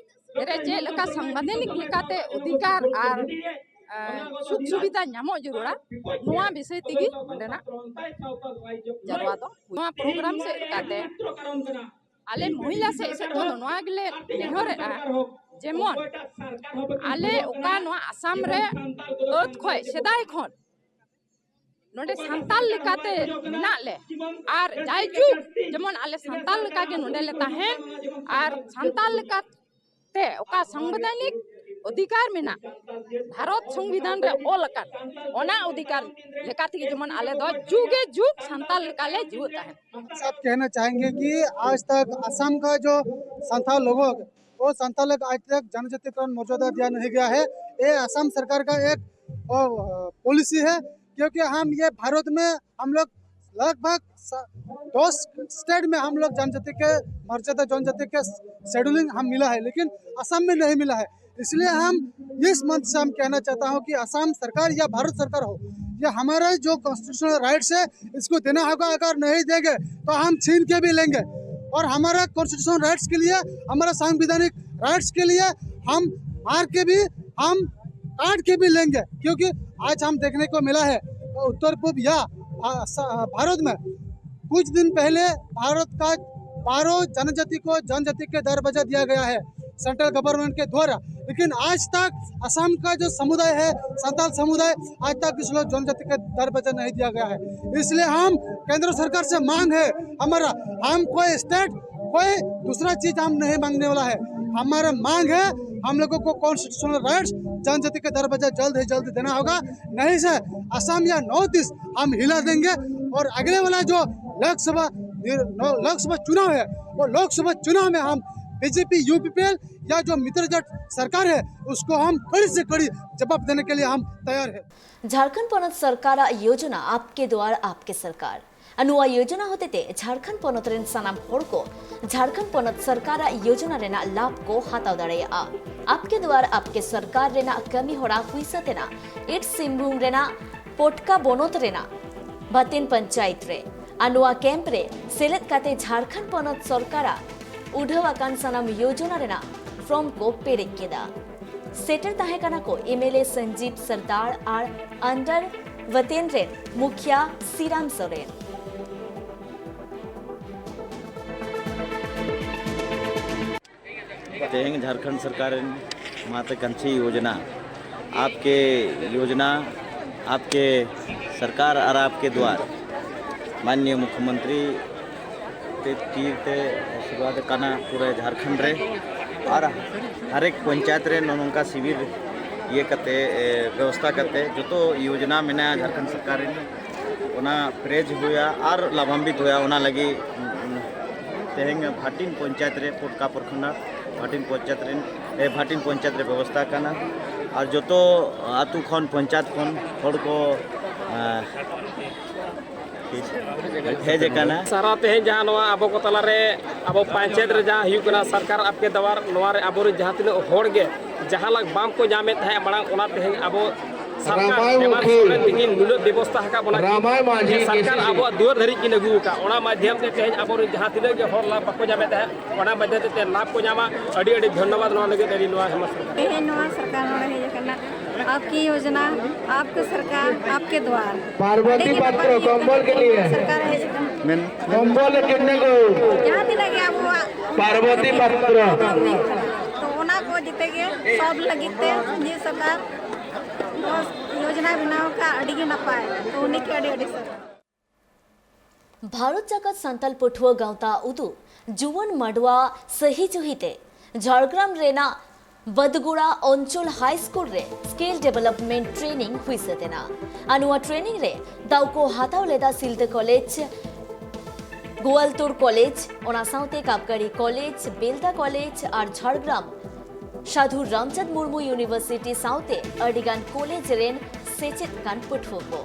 ᱨᱮ ᱪᱮᱫ ᱞᱮᱠᱟ ᱥᱟᱝᱵᱤᱫᱷᱟᱱᱤᱠ ᱞᱮᱠᱟᱛᱮ ᱚᱫᱷᱤᱠᱟᱨ ᱟᱨ, ᱮ, ᱥᱩᱠ ᱥᱩᱵᱤᱫᱷᱟ ᱧᱟᱢᱚᱜ ᱡᱟᱹᱨᱩᱲᱟ, ᱱᱚᱣᱟ ᱵᱤᱥᱚᱭ ᱛᱮᱜᱮ ᱱᱚᱸᱰᱮᱱᱟᱜ ᱡᱟᱨᱣᱟ ᱫᱚ᱾ ᱱᱚᱣᱟ ᱯᱨᱳᱜᱨᱟᱢ ᱥᱮᱫ ᱞᱮᱠᱟᱛᱮ ᱟᱞᱮ ᱢᱚᱦᱤᱞᱟ ᱥᱮᱫ, ᱥᱮᱫ ᱠᱷᱚᱱ ᱫᱚ ᱱᱚᱣᱟ ᱜᱮᱞᱮ ᱱᱮᱦᱚᱨᱮᱫᱼᱟ, ᱡᱮᱢᱚᱱ ᱟᱞᱮ ᱚᱠᱟ ᱱᱚᱣᱟ ᱟᱥᱟᱢ ᱨᱮ ᱟᱹᱛ ᱠᱷᱚᱱ, ᱥᱮᱫᱟᱭ ᱠᱷᱚᱱ ᱱᱚᱰᱮ ᱥᱟᱱᱛᱟᱞ ᱞᱮᱠᱟᱛᱮ ᱢᱮᱱᱟᱜ ᱞᱮ, ᱟᱨ ᱡᱟᱭᱡᱩᱜᱽ ᱡᱮᱢᱚᱱ ᱟᱞᱮ ᱥᱟᱱᱛᱟᱞ ᱞᱮᱠᱟᱜᱮ ᱱᱚᱰᱮ ᱞᱮ ᱛᱟᱦᱮᱱ, ᱟᱨ ᱥᱟᱱᱛᱟᱞ ᱞᱮᱠᱟᱛᱮ ᱚᱠᱟ ᱥᱟᱝᱵᱤᱫᱷᱟᱱᱤᱠ ᱚᱫᱷᱤᱠᱟᱨ ᱢᱮᱱᱟᱜ, ᱵᱷᱟᱨᱚᱛ ᱥᱚᱝᱵᱤᱫᱷᱟᱱ ᱨᱮ ᱚᱞ ᱟᱠᱟᱱ, ᱚᱱᱟ ᱚᱫᱷᱤᱠᱟᱨ ᱞᱮᱠᱟ ᱛᱮᱜᱮ ᱡᱮᱢᱚᱱ ᱟᱞᱮ ᱫᱚ ᱡᱩᱜᱮ ᱡᱩᱜᱽ ᱥᱟᱱᱛᱟᱞ ᱞᱮᱠᱟ ᱞᱮ ᱡᱤᱣᱮᱫ ᱛᱟᱦᱮᱱ᱾ आप क्या कहना चाहेंगे कि आज तक असम का जो संथाल लोगों को, वो संथाल का आज तक जनजातिकरण मर्यादा दिया नहीं गया है? ये असम सरकार का एक, अ, पॉलिसी है, क्योंकि हम ये भारत में हम लोग लगभग स-, दस स्टेट में हम लोग जनजाति के मर्यादा, जनजाति के शेड्यूलिंग हम मिला है, लेकिन असम में नहीं मिला है। इसलिए हम इस मंच से हम कहना चाहता हूँ कि असम सरकार या भारत सरकार हो, ये हमारा जो कॉन्स्टिट्यूशनल राइट्स है, इसको देना होगा। अगर नहीं देंगे तो हम छीन के भी लेंगे, और हमारा कॉन्स्टिट्यूशनल राइट्स के लिए, हमारा संवैधानिक राइट्स के लिए हम मार के भी हम काट के भी लेंगे, क्योंकि आज हम देखने को मिला है उत्तर पूर्व या भा-, सा-, भारत में कुछ दिन पहले भारत का बारह जनजाति को जनजाति के दर्जा दिया गया है सेंट्रल गवर्नमेंट के द्वारा, लेकिन आज तक असम का जो समुदाय है, संताल समुदाय, आज तक इस लोग जनजाति का दर्जा नहीं दिया गया है। इसलिए हम केंद्र सरकार से मांग है हमारा, हम कोई स्टेट, कोई दूसरा चीज हम नहीं मांगने वाला है। हमारा मांग है हम लोगों को कॉन्स्टिट्यूशनल राइट्स, जनजाति का दर्जा जल्द से जल्द देना होगा, नहीं से असम या नॉर्थ ईस्ट हम हिला देंगे। और अगले वाला जो लोकसभा, लोकसभा चुनाव है, वो लोकसभा चुनाव में हम बीजेपी, यूपीपीएल या जो मित्र जट सरकार है, उसको हम कड़ी से कड़ी जवाब देने के लिए हम तैयार है। झारखंड पनत सरकार योजना आपके द्वार आपके सरकार। ᱱᱚᱣᱟ ᱭᱳᱡᱚᱱᱟ ᱦᱚᱛᱮᱛᱮ ᱡᱷᱟᱲᱠᱷᱚᱸᱰ ᱯᱚᱱᱚᱛ ᱨᱮᱱ ᱥᱟᱱᱟᱢ ᱦᱚᱲ ᱠᱚ ᱡᱷᱟᱲᱠᱷᱚᱸᱰ ᱯᱚᱱᱚᱛ ᱥᱚᱨᱠᱟᱨᱟᱜ ᱭᱳᱡᱚᱱᱟ ᱨᱮᱱᱟᱜ ᱞᱟᱵᱷ ᱠᱚ ᱦᱟᱛᱟᱣ ᱫᱟᱲᱮᱭᱟᱜᱼᱟ᱾ ᱟᱯᱠᱮ ᱫᱩᱣᱟᱨ ᱟᱯᱠᱮ ᱥᱚᱨᱠᱟᱨ ᱨᱮᱱᱟᱜ ᱠᱟᱹᱢᱤ ᱦᱚᱨᱟ ᱯᱩᱭᱥᱟᱹ ᱛᱮᱱᱟᱜ ᱤᱥᱴ ᱥᱤᱝᱵᱷᱩᱢ ᱨᱮᱱᱟᱜ ᱯᱚᱴᱠᱟ ᱵᱚᱱᱚᱛ ᱨᱮᱱᱟᱜ ᱵᱟᱛᱮᱱ ᱯᱚᱧᱪᱟᱭᱮᱛ ᱨᱮ ᱟᱨ ᱱᱚᱣᱟ ᱠᱮᱢᱯ ᱨᱮ ᱥᱮᱞᱮᱫ ᱠᱟᱛᱮ ᱡᱷᱟᱲᱠᱷᱚᱸᱰ ᱯᱚᱱᱚᱛ ᱥᱚᱨᱠᱟᱨᱟᱜ ᱩᱰᱷᱟᱹᱣ ᱟᱠᱟᱱ ᱥᱟᱱᱟᱢ ᱭᱳᱡᱚᱱᱟ ᱨᱮᱱᱟᱜ ᱯᱷᱨᱚᱢ ᱠᱚ ᱯᱮᱨᱮᱡ ᱠᱮᱫᱟ᱾ ᱥᱮᱴᱮᱨ ᱛᱟᱦᱮᱸ ᱠᱟᱱᱟ ᱠᱚ ᱮᱢᱮᱞᱮ ᱥᱚᱧᱡᱤᱵ ᱥᱚᱨᱫᱟᱨ ᱟᱨ ᱟᱱᱰᱟᱨ ᱵᱟᱛᱮᱱ ᱨᱮᱱ ᱢᱩᱠᱷᱤᱭᱟ ᱥᱤᱨᱟᱢ ᱥᱚᱨᱮᱱ᱾ ᱛᱮᱦᱮᱧ ᱡᱷᱟᱲᱠᱷᱚᱸᱰ ᱥᱚᱨᱠᱟᱨ ᱨᱮᱱ ᱢᱟᱛᱮ ᱠᱟᱱᱪᱷᱤ ᱭᱳᱡᱚᱱᱟ, ᱟᱯᱠᱮ ᱭᱳᱡᱚᱱᱟ, ᱟᱯᱠᱮ ᱥᱚᱨᱠᱟᱨ ᱟᱨ ᱟᱯᱠᱮ ᱫᱩᱣᱟᱨ, ᱢᱟᱱᱱᱤᱭᱚ ᱢᱩᱠᱷᱭᱚᱢᱚᱱᱛᱨᱤ ᱛᱮ ᱛᱤᱨ ᱛᱮ ᱟᱥᱤᱨᱵᱟᱫ ᱠᱟᱱᱟ ᱯᱩᱨᱟᱹ ᱡᱷᱟᱲᱠᱷᱚᱸᱰ ᱨᱮ᱾ ᱟᱨ ᱦᱟᱨᱮᱠ ᱯᱚᱧᱪᱟᱭᱮᱛ ᱨᱮ ᱱᱚᱜᱼᱚ ᱱᱚᱝᱠᱟ ᱥᱤᱵᱤᱨ ᱤᱭᱟᱹ ᱠᱟᱛᱮ, ᱮ, ᱵᱮᱵᱚᱥᱛᱷᱟ ᱠᱟᱛᱮ ᱡᱚᱛᱚ ᱭᱳᱡᱚᱱᱟ ᱢᱮᱱᱟᱜᱼᱟ ᱡᱷᱟᱲᱠᱷᱚᱸᱰ ᱥᱚᱨᱠᱟᱨ ᱨᱮᱱ, ᱚᱱᱟ ᱯᱮᱨᱮᱡᱽ ᱦᱩᱭᱟ ᱟᱨ ᱞᱟᱵᱷᱟᱱᱵᱤᱛ ᱦᱩᱭᱟ, ᱚᱱᱟ ᱞᱟᱹᱜᱤᱫ, ᱩᱸ, ᱩᱸ, ᱛᱮᱦᱮᱧ ᱵᱷᱟᱴᱤᱱ ᱯᱚᱧᱪᱟᱭᱮᱛ ᱨᱮ, ᱯᱚᱴᱠᱟ ᱯᱨᱚᱠᱷᱚᱸᱰ ᱵᱷᱟᱴᱤᱱ ᱯᱚᱧᱪᱟᱭᱮᱛ ᱨᱮᱱ, ᱮ, ᱵᱷᱟᱴᱤᱱ ᱯᱚᱧᱪᱟᱭᱮᱛ ᱨᱮ ᱵᱮᱵᱚᱥᱛᱷᱟ ᱠᱟᱱᱟ᱾ ᱟᱨ ᱡᱚᱛᱚ ᱟᱹᱛᱩ ᱠᱷᱚᱱ, ᱯᱚᱧᱪᱟᱭᱮᱛ ᱠᱷᱚᱱ ᱦᱚᱲ ᱠᱚ, ᱮ, ᱦᱮᱡ ᱟᱠᱟᱱᱟ᱾ ᱥᱟᱨᱟ ᱛᱮᱦᱮᱧ ᱡᱟᱦᱟᱸ ᱱᱚᱣᱟ ᱟᱵᱚ ᱠᱚ ᱛᱟᱞᱟᱨᱮ ᱟᱵᱚ ᱯᱚᱧᱪᱟᱭᱮᱛ ᱨᱮ ᱡᱟᱦᱟᱸ ᱦᱩᱭᱩᱜ ᱠᱟᱱᱟ ᱥᱚᱨᱠᱟᱨ ᱟᱯᱠᱮ ᱫᱩᱣᱟᱨ, ᱱᱚᱣᱟ ᱨᱮ ᱟᱵᱚᱨᱮᱱ ᱡᱟᱦᱟᱸ ᱛᱤᱱᱟᱹᱜ ᱦᱚᱲ ᱜᱮ ᱡᱟᱦᱟᱸ ᱞᱟᱠ ᱵᱟᱝ ᱠᱚ ᱧᱟᱢᱮᱫ ᱛᱟᱦᱮᱸᱫ ᱢᱟᱲᱟᱝ, ᱚᱱᱟ ᱛᱮᱦᱮᱧ ᱟᱵᱚ ᱥᱚᱨᱠᱟᱨ ᱨᱟᱢᱟᱭ ᱦᱮᱢᱟᱞ ᱢᱩᱠᱷᱤ᱾ ᱥᱚᱨᱮᱱ ᱛᱤᱠᱤᱱ ᱱᱩᱱᱟᱹᱜ ᱵᱮᱵᱚᱥᱛᱷᱟ ᱟᱠᱟᱫ ᱵᱚᱱᱟ᱾ ᱨᱟᱢᱟᱭ ᱢᱟᱹᱡᱷᱤ ᱡᱮ ᱥᱚᱨᱠᱟᱨ ᱠᱤᱥᱤ ᱟᱵᱚᱣᱟᱜ ᱫᱩᱣᱟᱹᱨ ᱫᱷᱟᱹᱨᱤᱡ ᱠᱤᱱ ᱟᱹᱜᱩ ᱟᱠᱟᱫ, ᱚᱱᱟ ᱢᱟᱫᱽᱫᱷᱚᱢ ᱛᱮ ᱛᱮᱦᱮᱧ ᱟᱵᱚᱨᱮᱱ ᱡᱟᱦᱟᱸ ᱛᱤᱱᱟᱹᱜ ᱜᱮ ᱦᱚᱲ ᱞᱟᱵᱷ ᱵᱟᱠᱚ ᱧᱟᱢᱮᱫ ᱛᱟᱦᱮᱸᱫ, ᱚᱱᱟ ᱢᱟᱫᱽᱫᱷᱚᱢ ᱛᱮ ᱛᱮᱦᱮᱧ ᱞᱟᱵᱷ ᱠᱚ ᱧᱟᱢᱟ᱾ ᱟᱹᱰᱤ ᱟᱹᱰᱤ ᱫᱷᱚᱱᱭᱚᱵᱟᱫ ᱱᱚᱣᱟ ᱞᱟᱹᱜᱤᱫ ᱟᱹᱞᱤᱧ ᱱᱚᱣᱟ ᱦᱮᱢᱟᱞ ᱥᱚᱨᱠᱟᱨ᱾ ᱛᱮᱦᱮᱧ ᱱᱚᱣᱟ ᱥᱚᱨᱠᱟᱨ ᱱᱚᱰᱮ ᱦᱮᱡ ᱟᱠᱟᱱᱟ, आपकी योजना, आपकी सरकार, आपके द्वार। पार्वती ᱟᱹᱰᱤ ᱜᱮ ᱯᱟᱛᱨᱚ, ᱱᱟᱯᱟᱭ ᱠᱚᱢᱵᱚᱞ ᱠᱮ ᱞᱤᱭᱮ᱾ ᱥᱚᱨᱠᱟᱨ ᱦᱮᱡ ᱟᱠᱟᱱᱟ᱾ ᱢᱮᱱ ᱠᱚᱢᱵᱚᱞ ᱠᱤᱛᱱᱮ ᱠᱚ? ᱡᱟᱦᱟᱸ ᱛᱤᱱᱟᱹᱜ ᱜᱮ ᱟᱵᱚᱣᱟᱜ ᱯᱟᱨᱵᱚᱛᱤ ᱯᱟᱛᱨᱚ᱾ ᱛᱚ ᱚᱱᱟ ᱠᱚ ᱡᱮᱛᱮ ᱜᱮ ᱥᱚᱵ ᱞᱟᱹᱜᱤᱫ ᱛᱮ ᱱᱤᱭᱟᱹ ᱥᱚᱨᱠᱟᱨ ᱫᱚ ᱭᱳᱡᱽᱱᱟ ᱵᱮᱱᱟᱣ ᱟᱠᱟᱫ, ᱟᱹᱰᱤ ᱜᱮ ᱱᱟᱯᱟᱭ᱾ ᱛᱚ ᱩᱱᱤ ᱜᱮ ᱟᱹᱰᱤ ᱟᱹᱰᱤ ᱥᱟᱨᱦᱟᱣ᱾ ᱵᱷᱟᱨᱚᱛ ᱡᱟᱠᱟᱛ ᱥᱟᱱᱛᱟᱞ ᱯᱟᱹᱴᱷᱩᱣᱟᱹ ᱜᱟᱶᱛᱟ ᱩᱫᱩᱜ ᱡᱩᱣᱟᱹᱱ ᱢᱟᱰᱣᱟ ᱥᱟᱹᱦᱤ ᱡᱩᱦᱤ ᱛᱮ ᱡᱷᱟᱲᱜᱨᱟᱢ ᱨᱮᱱᱟᱜ ᱵᱟᱫᱽᱜᱳᱲᱟ ᱚᱧᱪᱚᱞ ᱦᱟᱭ ᱥᱠᱩᱞ ᱨᱮ ᱥᱠᱤᱞ ᱰᱮᱵᱷᱮᱞᱚᱯᱢᱮᱱᱴ ᱴᱨᱮᱱᱤᱝ ᱦᱩᱭ ᱥᱟᱹᱛ ᱮᱱᱟ᱾ ᱟᱨ ᱱᱚᱣᱟ ᱴᱨᱮᱱᱤᱝ ᱨᱮ ᱫᱟᱣ ᱠᱚ ᱦᱟᱛᱟᱣ ᱞᱮᱫᱟ ᱥᱤᱞᱫᱟᱹ ᱠᱚᱞᱮᱡᱽ, ᱜᱳᱣᱟᱞᱛᱳᱲ ᱠᱚᱞᱮᱡᱽ, ᱚᱱᱟ ᱥᱟᱶᱛᱮ ᱠᱟᱯᱠᱟᱲᱤ ᱠᱚᱞᱮᱡᱽ, ᱵᱮᱞᱫᱟ ᱠᱚᱞᱮᱡᱽ ᱟᱨ ᱡᱷᱟᱲᱜᱨᱟᱢ ᱥᱟᱫᱷᱩ ᱨᱟᱢᱪᱟᱸᱫᱽ ᱢᱩᱨᱢᱩ ᱤᱭᱩᱱᱤᱵᱷᱟᱨᱥᱤᱴᱤ ᱥᱟᱶᱛᱮ ᱟᱹᱰᱤᱜᱟᱱ ᱠᱚᱞᱮᱡᱽ ᱨᱮᱱ ᱥᱮᱪᱮᱫ ᱠᱟᱱ ᱯᱟᱹᱴᱷᱩᱣᱟᱹ ᱠᱚ᱾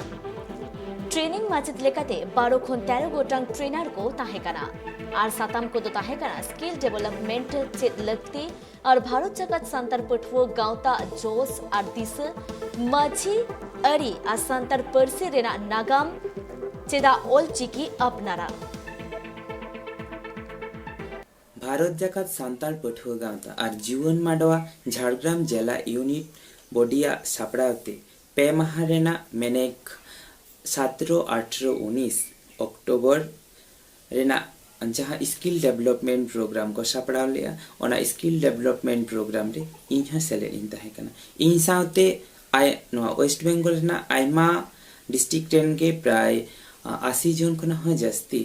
ᱴᱨᱮᱱᱤᱝ ᱢᱟᱪᱮᱫ ᱞᱮᱠᱟᱛᱮ ᱵᱟᱨᱚ ᱠᱷᱚᱱ ᱛᱮᱨᱚ ᱜᱚᱴᱟᱝ ᱴᱨᱮᱱᱟᱨ ᱠᱚ ᱛᱟᱦᱮᱸ ᱠᱟᱱᱟ ᱟᱨ ᱥᱟᱛᱟᱢ ᱠᱚᱫᱚ ᱛᱟᱦᱮᱸ ᱠᱟᱱᱟ ᱥᱠᱤᱞ ᱰᱮᱵᱷᱮᱞᱚᱯᱢᱮᱱᱴ ᱪᱮᱫ ᱞᱟᱹᱠᱛᱤ ᱟᱨ ᱵᱷᱟᱨᱚᱛ ᱡᱟᱠᱟᱛ ᱥᱟᱱᱛᱟᱲ ᱯᱟᱹᱴᱷᱩᱣᱟᱹ ᱜᱟᱶᱛᱟ ᱡᱚᱥ ᱟᱨ ᱫᱤᱥᱟᱹ, ᱢᱟᱹᱡᱷᱤ ᱟᱹᱨᱤ ᱟᱨ ᱥᱟᱱᱛᱟᱲ ᱯᱟᱹᱨᱥᱤ ᱨᱮᱱᱟᱜ ᱱᱟᱜᱟᱢ, ᱪᱮᱫᱟᱜ ᱚᱞ ᱪᱤᱠᱤ ᱟᱯᱱᱟᱨᱟ᱾ ᱵᱷᱟᱨᱚᱛ ᱡᱟᱠᱟᱛ ᱥᱟᱱᱛᱟᱲ ᱯᱟᱹᱴᱷᱩᱣᱟᱹ ᱜᱟᱶᱛᱟ ᱟᱨ ᱡᱩᱣᱟᱹᱱ ᱢᱟᱰᱣᱟ ᱡᱷᱟᱲᱜᱨᱟᱢ ᱡᱮᱞᱟ ᱤᱭᱩᱱᱤᱴ ᱵᱚᱰᱤᱭᱟᱜ ᱥᱟᱯᱲᱟᱣ ᱛᱮ ᱯᱮ ᱢᱟᱦᱟ ᱨᱮᱱᱟᱜ ᱢᱮᱱᱮᱠ ᱥᱟᱛᱨᱚ, ᱟᱴᱷᱨᱚ, ᱩᱱᱤᱥ ᱚᱠᱴᱳᱵᱚᱨ ᱨᱮᱱᱟᱜ ᱡᱟᱦᱟᱸ ᱥᱠᱤᱞ ᱰᱮᱵᱷᱮᱞᱚᱯᱢᱮᱱᱴ ᱯᱨᱳᱜᱨᱟᱢ ᱠᱚ ᱥᱟᱯᱲᱟᱣ ᱞᱮᱫᱼᱟ, ᱚᱱᱟ ᱥᱠᱤᱞ ᱰᱮᱵᱷᱮᱞᱚᱯᱢᱮᱱᱴ ᱯᱨᱳᱜᱨᱟᱢ ᱨᱮ ᱤᱧ ᱦᱚᱸ ᱥᱮᱞᱮᱫ ᱤᱧ ᱛᱟᱦᱮᱸ ᱠᱟᱱᱟ᱾ ᱤᱧ ᱥᱟᱶᱛᱮ ᱟᱭ ᱱᱚᱣᱟ ᱳᱭᱮᱥᱴ ᱵᱮᱝᱜᱚᱞ ᱨᱮᱱᱟᱜ ᱟᱭᱢᱟ ᱰᱤᱥᱴᱨᱤᱠᱴ ᱨᱮᱱ ᱜᱮ ᱯᱨᱟᱭ, ᱟ, ᱟᱥᱤ ᱡᱚᱱ ᱠᱷᱚᱱᱟᱜ ᱦᱚᱸ ᱡᱟᱹᱥᱛᱤ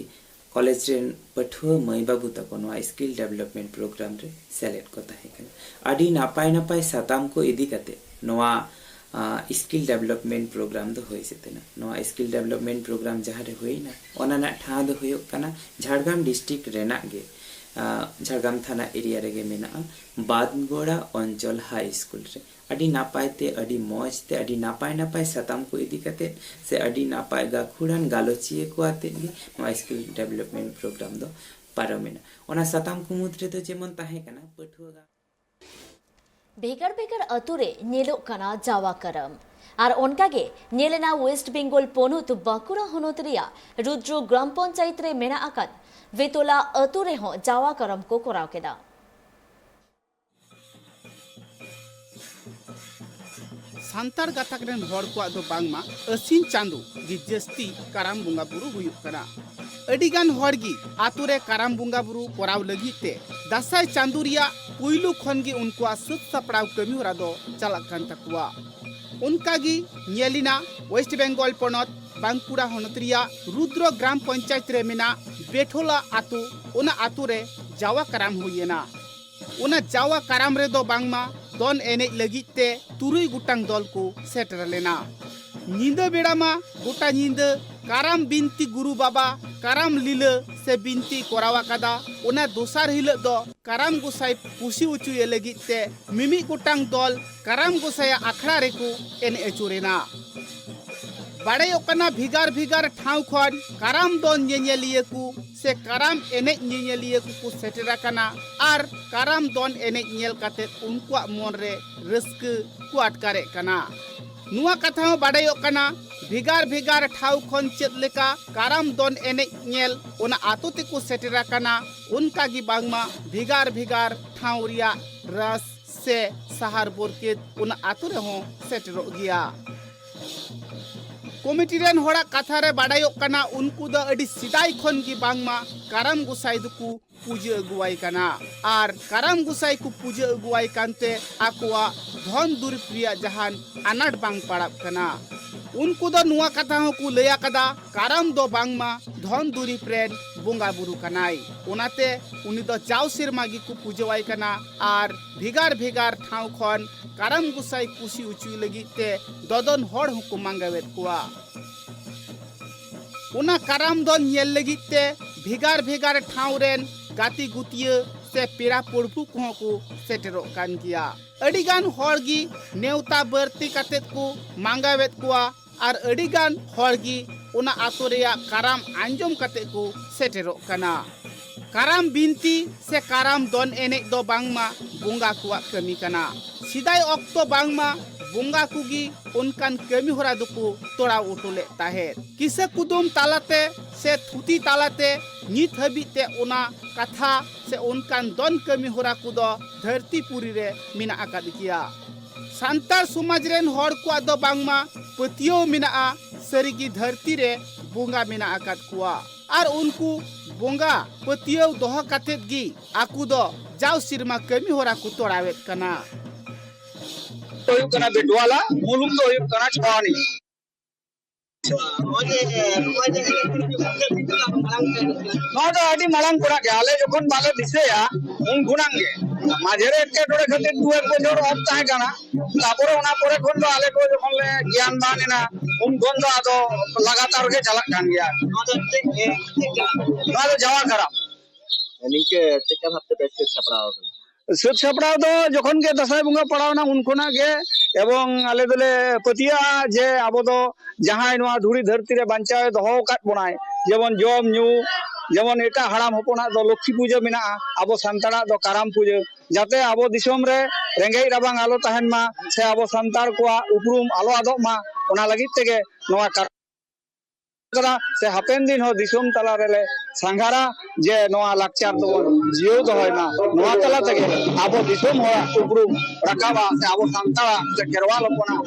ᱠᱚᱞᱮᱡᱽ ᱨᱮᱱ ᱯᱟᱹᱴᱷᱩᱣᱟᱹ ᱢᱟᱹᱭ ᱵᱟᱹᱵᱩ ᱛᱟᱠᱚ ᱱᱚᱣᱟ ᱥᱠᱤᱞ ᱰᱮᱵᱷᱮᱞᱚᱯᱢᱮᱱᱴ ᱯᱨᱳᱜᱨᱟᱢ ᱨᱮ ᱥᱮᱞᱮᱫ ᱠᱚ ᱛᱟᱦᱮᱸ ᱠᱟᱱᱟ᱾ ᱟᱹᱰᱤ ᱱᱟᱯᱟᱭ ᱱᱟᱯᱟᱭ ᱥᱟᱛᱟᱢ ᱠᱚ ᱤᱫᱤ ᱠᱟᱛᱮ ᱱᱚᱣᱟ, ᱟ, ᱥᱠᱤᱞ ᱰᱮᱵᱷᱮᱞᱚᱯᱢᱮᱱᱴ ᱯᱨᱳᱜᱨᱟᱢ ᱫᱚ ᱦᱩᱭ ᱥᱟᱹᱛ ᱮᱱᱟ᱾ ᱱᱚᱣᱟ ᱥᱠᱤᱞ ᱰᱮᱵᱷᱮᱞᱚᱯᱢᱮᱱᱴ ᱯᱨᱳᱜᱨᱟᱢ ᱡᱟᱦᱟᱸ ᱨᱮ ᱦᱩᱭᱱᱟ, ᱚᱱᱟ ᱨᱮᱱᱟᱜ ᱴᱷᱟᱶ ᱫᱚ ᱦᱩᱭᱩᱜ ᱠᱟᱱᱟ ᱡᱷᱟᱲᱜᱨᱟᱢ ᱰᱤᱥᱴᱨᱤᱠᱴ ᱨᱮᱱᱟᱜ ᱜᱮ, ᱟ, ᱡᱷᱟᱲᱜᱨᱟᱢ ᱛᱷᱟᱱᱟ ᱮᱨᱤᱭᱟ ᱨᱮᱜᱮ ᱢᱮᱱᱟᱜᱼᱟ ᱵᱟᱫᱽᱜᱳᱲᱟ ᱚᱧᱪᱚᱞ ᱦᱟᱭ ᱥᱠᱩᱞ ᱨᱮ᱾ ᱟᱹᱰᱤ ᱱᱟᱯᱟᱭ ᱛᱮ, ᱟᱹᱰᱤ ᱢᱚᱡᱽ ᱛᱮ, ᱟᱹᱰᱤ ᱱᱟᱯᱟᱭ ᱱᱟᱯᱟᱭ ᱥᱟᱛᱟᱢ ᱠᱚ ᱤᱫᱤ ᱠᱟᱛᱮ ᱥᱮ ᱟᱹᱰᱤ ᱱᱟᱯᱟᱭ ᱜᱟᱹᱠᱷᱩᱲᱟᱱ ᱜᱟᱞᱚᱪᱤᱭᱟᱹ ᱠᱚ ᱟᱛᱮᱫ ᱜᱮ ᱱᱚᱣᱟ ᱥᱠᱤᱞ ᱰᱮᱵᱷᱮᱞᱚᱯᱢᱮᱱᱴ ᱯᱨᱳᱜᱨᱟᱢ ᱫᱚ ᱯᱟᱨᱚᱢᱮᱱᱟ᱾ ᱚᱱᱟ ᱥᱟᱛᱟᱢ ᱠᱚ ᱢᱩᱫᱽ ᱨᱮᱫᱚ ᱡᱮᱢᱚᱱ ᱛᱟᱦᱮᱸ ᱠᱟᱱᱟ ᱯᱟᱹᱴᱷᱩᱣᱟᱹ ᱜᱟᱶ- ᱵᱷᱮᱜᱟᱨ ᱵᱷᱮᱜᱟᱨ ᱟᱹᱛᱩ ᱨᱮ ᱧᱮᱞᱚᱜ ᱠᱟᱱᱟ ᱡᱟᱣᱟ ᱠᱟᱨᱟᱢ᱾ ᱟᱨ ᱚᱱᱠᱟ ᱜᱮ ᱧᱮᱞ ᱮᱱᱟ ᱳᱭᱮᱥᱴ ᱵᱮᱝᱜᱚᱞ ᱯᱚᱱᱚᱛ ᱵᱟᱸᱠᱩᱲᱟ ᱦᱚᱱᱚᱛ ᱨᱮᱭᱟᱜ ᱨᱩᱫᱽᱨᱚ ᱜᱨᱟᱢ ᱯᱚᱧᱪᱟᱭᱮᱛ ᱨᱮ ᱢᱮᱱᱟᱜ ᱟᱠᱟᱫ ᱵᱮᱛᱚᱞᱟ ᱟᱹᱛᱩ ᱨᱮᱦᱚᱸ ᱡᱟᱣᱟ ᱠᱟᱨᱟᱢ ᱠᱚ ᱠᱚᱨᱟᱣ ᱠᱮᱫᱟ᱾ ᱥᱟᱱᱛᱟᱲ ᱜᱟᱛᱟᱠ ᱨᱮᱱ ᱦᱚᱲ ᱠᱚᱣᱟᱜ ᱫᱚ ᱵᱟᱝᱢᱟ ᱟᱹᱥᱤᱱ ᱪᱟᱸᱫᱚ ᱜᱮ ᱡᱟᱹᱥᱛᱤ ᱠᱟᱨᱟᱢ ᱵᱚᱸᱜᱟ ᱵᱩᱨᱩ ᱦᱩᱭᱩᱜ ᱠᱟᱱᱟ᱾ ᱟᱹᱰᱤ ᱜᱟᱱ ᱦᱚᱲ ᱜᱮ ᱟᱛᱳ ᱨᱮ ᱠᱟᱨᱟᱢ ᱵᱚᱸᱜᱟ ᱵᱩᱨᱩ ᱠᱚᱨᱟᱣ ᱞᱟᱹᱜᱤᱫ ᱛᱮ ᱫᱟᱸᱥᱟᱭ ᱪᱟᱸᱫᱚ ᱨᱮᱭᱟᱜ ᱯᱩᱭᱞᱩ ᱠᱷᱚᱱ ᱜᱮ ᱩᱱᱠᱩᱣᱟᱜ ᱥᱟᱹᱛ ᱥᱟᱯᱲᱟᱣ ᱠᱟᱹᱢᱤ ᱦᱚᱨᱟ ᱫᱚ ᱪᱟᱞᱟᱜ ᱠᱟᱱ ᱛᱟᱠᱚᱣᱟ᱾ ᱚᱱᱠᱟ ᱜᱮ ᱧᱮᱞ ᱮᱱᱟ ᱳᱭᱮᱥᱴ ᱵᱮᱝᱜᱚᱞ ᱯᱚᱱᱚᱛ ᱵᱟᱸᱠᱩᱲᱟ ᱦᱚᱱᱚᱛ ᱨᱮᱭᱟᱜ ᱨᱩᱫᱽᱨᱚ ᱜᱨᱟᱢ ᱯᱚᱧᱪᱟᱭᱮᱛ ᱨᱮ ᱢᱮᱱᱟᱜ ᱵᱮᱴᱷᱳᱞᱟ ᱟᱛᱳ, ᱚᱱᱟ ᱟᱛᱳ ᱨᱮ ᱡᱟᱣᱟ ᱠᱟᱨᱟᱢ ᱦᱩᱭ ᱮᱱᱟ᱾ ᱚᱱᱟ ᱡᱟᱣᱟ ᱠᱟᱨᱟᱢ ᱨᱮᱫᱚ ᱵᱟᱝᱢᱟ ᱫᱚᱱ ᱮᱱᱮᱡ ᱞᱟᱹᱜᱤᱫ ᱛᱮ ᱛᱩᱨᱩᱭ ᱜᱚᱴᱟᱝ ᱫᱚᱞ ᱠᱚ ᱥᱮᱴᱮᱨ ᱞᱮᱱᱟ᱾ ᱧᱤᱫᱟᱹ ᱵᱮᱲᱟ ᱢᱟ ᱜᱚᱴᱟ ᱧᱤᱫᱟᱹ ᱠᱟᱨᱟᱢ ᱵᱤᱱᱛᱤ ᱜᱩᱨᱩ ᱵᱟᱵᱟ ᱠᱟᱨᱟᱢ ᱞᱤᱞᱟᱹ ᱥᱮ ᱵᱤᱱᱛᱤ ᱠᱚᱨᱟᱣ ᱟᱠᱟᱫᱟ᱾ ᱚᱱᱟ ᱫᱚᱥᱟᱨ ᱦᱤᱞᱳᱜ ᱫᱚ ᱠᱟᱨᱟᱢ ᱜᱚᱸᱥᱟᱭ ᱠᱩᱥᱤ ᱦᱚᱪᱚᱭᱮ ᱞᱟᱹᱜᱤᱫ ᱛᱮ ᱢᱤᱢᱤᱫ ᱜᱚᱴᱟᱝ ᱫᱚᱞ ᱠᱟᱨᱟᱢ ᱜᱚᱸᱥᱟᱭᱟᱜ ᱟᱠᱷᱲᱟ ᱨᱮᱠᱚ ᱮᱱᱮᱡ ᱟᱹᱪᱩᱨ ᱮᱱᱟ᱾ ᱵᱟᱲᱟᱭᱚᱜ ᱠᱟᱱᱟ, ᱵᱷᱮᱜᱟᱨ ᱵᱷᱮᱜᱟᱨ ᱴᱷᱟᱶ ᱠᱷᱚᱱ ᱠᱟᱨᱟᱢ ᱫᱚᱱ ᱧᱮᱧᱮᱞᱤᱭᱟᱹ ᱠᱚ ᱥᱮ ᱠᱟᱨᱟᱢ ᱮᱱᱮᱡ ᱧᱮᱧᱮᱞᱤᱭᱟᱹ ᱠᱚᱠᱚ ᱥᱮᱴᱮᱨ ᱟᱠᱟᱱᱟ ᱟᱨ ᱠᱟᱨᱟᱢ ᱫᱚᱱ ᱮᱱᱮᱡ ᱧᱮᱞ ᱠᱟᱛᱮ ᱩᱱᱠᱩᱣᱟᱜ ᱢᱚᱱ ᱨᱮ ᱨᱟᱹᱥᱠᱟᱹ ᱠᱚ ᱟᱴᱠᱟᱨᱮᱫ ᱠᱟᱱᱟ᱾ ᱱᱚᱣᱟ ᱠᱟᱛᱷᱟ ᱦᱚᱸ ᱵᱟᱰᱟᱭᱚᱜ ᱠᱟᱱᱟ, ᱵᱷᱮᱜᱟᱨ ᱵᱷᱮᱜᱟᱨ ᱴᱷᱟᱶ ᱠᱷᱚᱱ ᱪᱮᱫ ᱞᱮᱠᱟ ᱠᱟᱨᱟᱢ ᱫᱚᱱ ᱮᱱᱮᱡ ᱧᱮᱞ ᱚᱱᱟ ᱟᱛᱳ ᱛᱮᱠᱚ ᱥᱮᱴᱮᱨ ᱟᱠᱟᱱᱟ, ᱚᱱᱠᱟ ᱜᱮ ᱵᱟᱝᱢᱟ ᱵᱷᱮᱜᱟᱨ ᱵᱷᱮᱜᱟᱨ ᱴᱷᱟᱶ ᱨᱮᱭᱟᱜ ᱨᱟᱥ ᱥᱮ ᱥᱟᱦᱟᱨ ᱵᱚᱨᱠᱮᱛ ᱚᱱᱟ ᱟᱛᱳ ᱨᱮᱦᱚᱸ ᱥᱮᱴᱮᱨᱚᱜ ᱜᱮᱭᱟ᱾ ᱠᱚᱢᱤᱴᱤ ᱨᱮᱱ ᱦᱚᱲᱟᱜ ᱠᱟᱛᱷᱟ ᱨᱮ ᱵᱟᱰᱟᱭᱚᱜ ᱠᱟᱱᱟ, ᱩᱱᱠᱩ ᱫᱚ ᱟᱹᱰᱤ ᱥᱮᱫᱟᱭ ᱠᱷᱚᱱ ᱜᱮ ᱵᱟᱝᱢᱟ ᱠᱟᱨᱟᱢ ᱜᱚᱸᱥᱟᱭ ᱫᱚᱠᱚ ᱯᱩᱡᱟᱹ ᱟᱹᱜᱩᱣᱟᱭ ᱠᱟᱱᱟ ᱟᱨ ᱠᱟᱨᱟᱢ ᱜᱚᱸᱥᱟᱭ ᱠᱚ ᱯᱩᱡᱟᱹ ᱟᱹᱜᱩᱣᱟᱭ ᱠᱟᱱᱛᱮ ᱟᱠᱚᱣᱟᱜ ᱫᱷᱚᱱ ᱫᱩᱨᱤᱵᱽ ᱨᱮᱭᱟᱜ ᱡᱟᱦᱟᱱ ᱟᱱᱟᱴ ᱵᱟᱝ ᱯᱟᱲᱟᱜ ᱠᱟᱱᱟ᱾ ᱩᱱᱠᱩ ᱫᱚ ᱱᱚᱣᱟ ᱠᱟᱛᱷᱟ ᱦᱚᱸᱠᱚ ᱞᱟᱹᱭ ᱟᱠᱟᱫᱟ, ᱠᱟᱨᱟᱢ ᱫᱚ ᱵᱟᱝᱢᱟ ᱫᱷᱚᱱ ᱫᱩᱨᱤᱵᱽ ᱨᱮᱱ ᱵᱚᱸᱜᱟ ᱵᱩᱨᱩ ᱠᱟᱱᱟᱭ, ᱚᱱᱟᱛᱮ ᱩᱱᱤ ᱫᱚ ᱡᱟᱣ ᱥᱮᱨᱢᱟ ᱜᱮᱠᱚ ᱯᱩᱡᱟᱹᱣᱟᱭ ᱠᱟᱱᱟ ᱟᱨ ᱵᱷᱮᱜᱟᱨ ᱵᱷᱮᱜᱟᱨ ᱴᱷᱟᱶ ᱠᱷᱚᱱ ᱠᱟᱨᱟᱢ ᱜᱚᱸᱥᱟᱭ ᱠᱩᱥᱤ ᱦᱚᱪᱚᱭ ᱞᱟᱹᱜᱤᱫ ᱛᱮ ᱫᱚᱫᱚᱱ ᱦᱚᱲ ᱦᱚᱸᱠᱚ ᱢᱟᱸᱜᱟᱣᱮᱫ ᱠᱚᱣᱟ᱾ ᱚᱱᱟ ᱠᱟᱨᱟᱢ ᱫᱚᱱ ᱧᱮᱞ ᱞᱟᱹᱜᱤᱫ ᱛᱮ ᱵᱷᱮᱜᱟᱨ ᱵᱷᱮᱜᱟᱨ ᱴᱷᱟᱶ ᱨᱮᱱ ᱜᱟᱛᱮ ᱜᱩᱛᱤᱭᱟᱹ ᱥᱮ ᱯᱮᱲᱟ ᱯᱚᱲᱵᱷᱩ ᱠᱚᱦᱚᱸ ᱠᱚ ᱥᱮᱴᱮᱨᱚᱜ ᱠᱟᱱ ᱜᱮᱭᱟ᱾ ᱟᱹᱰᱤ ᱜᱟᱱ ᱦᱚᱲ ᱜᱮ ᱱᱮᱣᱛᱟ ᱵᱟᱹᱲᱛᱤ ᱠᱟᱛᱮᱫ ᱠᱚ ᱢᱟᱸᱜᱟᱣᱮᱫ ᱠᱚᱣᱟ ᱟᱨ ᱟᱹᱰᱤ ᱜᱟᱱ ᱦᱚᱲ ᱜᱮ ᱚᱱᱟ ᱟᱛᱳ ᱨᱮᱭᱟᱜ ᱠᱟᱨᱟᱢ ᱟᱸᱡᱚᱢ ᱠᱟᱛᱮᱫ ᱠᱚ ᱥᱮᱴᱮᱨᱚᱜ ᱠᱟᱱᱟ᱾ ᱠᱟᱨᱟᱢ ᱵᱤᱱᱛᱤ ᱥᱮ ᱠᱟᱨᱟᱢ ᱫᱚᱱ ᱮᱱᱮᱡ ᱫᱚ ᱵᱟᱝᱢᱟ ᱵᱚᱸᱜᱟ ᱠᱚᱣᱟᱜ ᱠᱟᱹᱢᱤ ᱠᱟᱱᱟ᱾ ᱥᱮᱫᱟᱭ ᱚᱠᱛᱚ ᱵᱟᱝᱢᱟ ᱵᱚᱸᱜᱟ ᱠᱚᱜᱮ ᱚᱱᱠᱟᱱ ᱠᱟᱹᱢᱤ ᱦᱚᱨᱟ ᱫᱚᱠᱚ ᱛᱚᱲᱟᱣ ᱦᱚᱴᱚ ᱞᱮᱫ ᱛᱟᱦᱮᱸᱫ᱾ ᱠᱤᱥᱟᱹ ᱠᱩᱫᱩᱢ ᱛᱟᱞᱟᱛᱮ ᱥᱮ ᱛᱷᱩᱛᱤ ᱛᱟᱞᱟᱛᱮ ᱱᱤᱛ ᱦᱟᱹᱵᱤᱡ ᱛᱮ ᱚᱱᱟ ᱠᱟᱛᱷᱟ ᱥᱮ ᱚᱱᱠᱟᱱ ᱫᱚᱱ ᱠᱟᱹᱢᱤ ᱦᱚᱨᱟ ᱠᱚᱫᱚ ᱫᱷᱟᱹᱨᱛᱤ ᱯᱩᱨᱤ ᱨᱮ ᱢᱮᱱᱟᱜ ᱟᱠᱟᱫ ᱜᱮᱭᱟ᱾ ᱥᱟᱱᱛᱟᱲ ᱥᱚᱢᱟᱡᱽ ᱨᱮᱱ ᱦᱚᱲ ᱠᱚᱣᱟᱜ ᱫᱚ ᱵᱟᱝᱢᱟ ᱯᱟᱹᱛᱭᱟᱹᱣ ᱢᱮᱱᱟᱜᱼᱟ, ᱥᱟᱹᱨᱤᱜᱮ ᱫᱷᱟᱹᱨᱛᱤ ᱨᱮ ᱵᱚᱸᱜᱟ ᱢᱮᱱᱟᱜ ᱟᱠᱟᱫ ᱠᱚᱣᱟ᱾ ᱟᱨ ᱩᱱᱠᱩ ᱵᱚᱸᱜᱟ ᱯᱟᱹᱛᱭᱟᱹᱣ ᱫᱚᱦᱚ ᱠᱟᱛᱮᱫ ᱜᱮ ᱟᱠᱚ ᱫᱚ ᱡᱟᱣ ᱥᱮᱨᱢᱟ ᱠᱟᱹᱢᱤ ᱦᱚᱨᱟ ᱠᱚ ᱛᱚᱲᱟᱣᱮᱫ ᱠᱟᱱᱟ᱾ ᱦᱩᱭᱩᱜ ᱠᱟᱱᱟ ᱵᱮᱴᱣᱟᱞᱟ, ᱢᱩᱞᱩᱠ ᱫᱚ ᱦᱩᱭᱩᱜ ᱠᱟᱱᱟ ᱪᱷᱚᱣᱟᱱᱤ᱾ ᱱᱚᱣᱟ ᱫᱚ ᱟᱹᱰᱤ ᱢᱟᱲᱟᱝ ᱠᱷᱚᱱᱟᱜ ᱜᱮ, ᱟᱞᱮ ᱡᱚᱠᱷᱚᱱ ᱵᱟᱞᱮ ᱫᱤᱥᱟᱹᱭᱟ ᱩᱱ ᱠᱷᱚᱱᱟᱜ ᱜᱮ᱾ ᱢᱟᱡᱷᱮ ᱨᱮ ᱮᱴᱠᱮᱴᱚᱬᱮ ᱠᱷᱟᱹᱛᱤᱨ ᱫᱩ ᱮᱠ ᱵᱚᱪᱷᱚᱨ off ᱛᱟᱦᱮᱸ ᱠᱟᱱᱟ, ᱛᱟᱯᱚᱨᱮ ᱚᱱᱟ ᱯᱚᱨᱮ ᱠᱷᱚᱱ ᱫᱚ ᱟᱞᱮ ᱠᱚ ᱡᱚᱠᱷᱚᱱ ᱞᱮ ᱜᱮᱭᱟᱱ ᱵᱟᱱ ᱮᱱᱟ ᱩᱱ ᱠᱷᱚᱱ ᱫᱚ ᱟᱫᱚ ᱞᱟᱜᱟᱛᱟᱨ ᱜᱮ ᱪᱟᱞᱟᱜ ᱠᱟᱱ ᱜᱮᱭᱟ᱾ ᱱᱚᱣᱟ ᱫᱚ ᱪᱮᱫ, ᱮ, ᱪᱮᱫ ᱠᱟᱱᱟ? ᱱᱚᱣᱟ ᱫᱚ ᱡᱟᱣᱟ ᱠᱟᱨᱟᱢ᱾ ᱱᱤᱝᱠᱟᱹ ᱪᱮᱫ ᱞᱮᱠᱟ ᱵᱷᱟᱵᱛᱮ ᱯᱮ ᱥᱟᱹᱛ ᱥᱟᱯᱲᱟᱣ ᱟᱠᱟᱱᱟ? ᱥᱟᱹᱛ ᱥᱟᱯᱲᱟᱣ ᱫᱚ ᱡᱚᱠᱷᱚᱱ ᱜᱮ ᱫᱟᱸᱥᱟᱭ ᱵᱚᱸᱜᱟ ᱯᱟᱲᱟᱣ ᱮᱱᱟ ᱩᱱ ᱠᱷᱚᱱᱟᱜ ᱜᱮ, ᱮᱵᱚᱝ ᱟᱞᱮ ᱫᱚᱞᱮ ᱯᱟᱹᱛᱭᱟᱹᱜᱼᱟ ᱡᱮ ᱟᱵᱚ ᱫᱚ ᱡᱟᱦᱟᱸᱭ ᱱᱚᱣᱟ ᱫᱷᱩᱲᱤ ᱫᱷᱟᱹᱨᱛᱤ ᱨᱮ ᱵᱟᱧᱪᱟᱣ ᱮ ᱫᱚᱦᱚ ᱟᱠᱟᱫ ᱵᱚᱱᱟᱭ, ᱡᱮᱢᱚᱱ ᱡᱚᱢ ᱧᱩ, ᱡᱮᱢᱚᱱ ᱮᱴᱟᱜ ᱦᱟᱲᱟᱢ ᱦᱚᱯᱚᱱᱟᱜ ᱫᱚ ᱞᱚᱠᱠᱷᱤ ᱯᱩᱡᱟᱹ ᱢᱮᱱᱟᱜᱼᱟ, ᱟᱵᱚ ᱥᱟᱱᱛᱟᱲᱟᱜ ᱫᱚ ᱠᱟᱨᱟᱢ ᱯᱩᱡᱟᱹ, ᱡᱟᱛᱮ ᱟᱵᱚ ᱫᱤᱥᱚᱢ ᱨᱮ ᱨᱮᱸᱜᱮᱡ ᱨᱟᱵᱟᱝ ᱟᱞᱚ ᱛᱟᱦᱮᱱ ᱢᱟ, ᱥᱮ ᱟᱵᱚ ᱥᱟᱱᱛᱟᱲ ᱠᱚᱣᱟᱜ ᱩᱯᱨᱩᱢ ᱟᱞᱚ ᱟᱫᱚᱜ ᱢᱟ, ᱚᱱᱟ ᱞᱟᱹᱜᱤᱫ ᱛᱮᱜᱮ ᱱᱚᱣᱟ ᱠᱟᱨᱟᱢ ᱠᱟᱫᱟ, ᱥᱮ ᱦᱟᱯᱮᱱ ᱫᱤᱱ ᱦᱚᱸ ᱫᱤᱥᱚᱢ ᱛᱟᱞᱟ ᱨᱮᱞᱮ ᱥᱟᱸᱜᱷᱟᱨᱟ, ᱡᱮ ᱱᱚᱣᱟ ᱞᱟᱠᱪᱟᱨ ᱫᱚᱵᱚᱱ ᱡᱤᱭᱟᱹᱣ ᱫᱚᱦᱚᱭ ᱢᱟ᱾ ᱱᱚᱣᱟ ᱛᱟᱞᱟ ᱛᱮᱜᱮ ᱟᱵᱚ ᱫᱤᱥᱚᱢ ᱦᱚᱲᱟᱜ ᱩᱯᱨᱩᱢ ᱨᱟᱠᱟᱵᱼᱟ, ᱥᱮ ᱟᱵᱚ ᱥᱟᱱᱛᱟᱲᱟᱜ ᱥᱮ ᱠᱷᱮᱨᱣᱟᱞ ᱦᱚᱯᱚᱱᱟᱜ᱾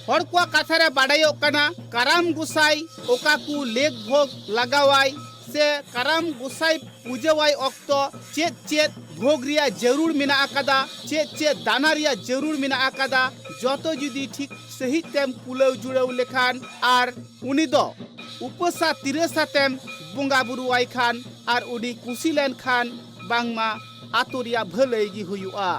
ᱦᱚᱲ ᱠᱚᱣᱟᱜ ᱠᱟᱛᱷᱟ ᱨᱮ ᱵᱟᱰᱟᱭᱚᱜ ᱠᱟᱱᱟ, ᱠᱟᱨᱟᱢ ᱜᱚᱸᱥᱟᱭ ᱚᱠᱟ ᱠᱚ ᱞᱮᱠ ᱵᱷᱳᱜᱽ ᱞᱟᱜᱟᱣᱟᱭ ᱥᱮ ᱠᱟᱨᱟᱢ ᱜᱚᱸᱥᱟᱭ ᱯᱩᱡᱟᱹᱣᱟᱭ ᱚᱠᱛᱚ ᱪᱮᱫ ᱪᱮᱫ ᱵᱷᱳᱜᱽ ᱨᱮᱭᱟᱜ ᱡᱟᱹᱨᱩᱲ ᱢᱮᱱᱟᱜ ᱟᱠᱟᱫᱟ, ᱪᱮᱫ ᱪᱮᱫ ᱫᱟᱱᱟ ᱨᱮᱭᱟᱜ ᱡᱟᱹᱨᱩᱲ ᱢᱮᱱᱟᱜ ᱟᱠᱟᱫᱟ, ᱡᱚᱛᱚ ᱡᱩᱫᱤ ᱴᱷᱤᱠ ᱥᱟᱹᱦᱤᱡ ᱛᱮᱢ ᱠᱩᱞᱟᱹᱣ ᱡᱩᱲᱟᱹᱣ ᱞᱮᱠᱷᱟᱱ ᱟᱨ ᱩᱱᱤ ᱫᱚ ᱩᱯᱟᱹᱥᱟ ᱛᱤᱨᱟᱹᱥ ᱟᱛᱮᱢ ᱵᱚᱸᱜᱟ ᱵᱩᱨᱩᱣᱟᱭ ᱠᱷᱟᱱ ᱟᱨ ᱩᱱᱤ ᱠᱩᱥᱤ ᱞᱮᱱᱠᱷᱟᱱ ᱵᱟᱝᱢᱟ ᱟᱛᱳ ᱨᱮᱭᱟᱜ ᱵᱷᱟᱹᱞᱟᱹᱭ ᱜᱮ ᱦᱩᱭᱩᱜᱼᱟ᱾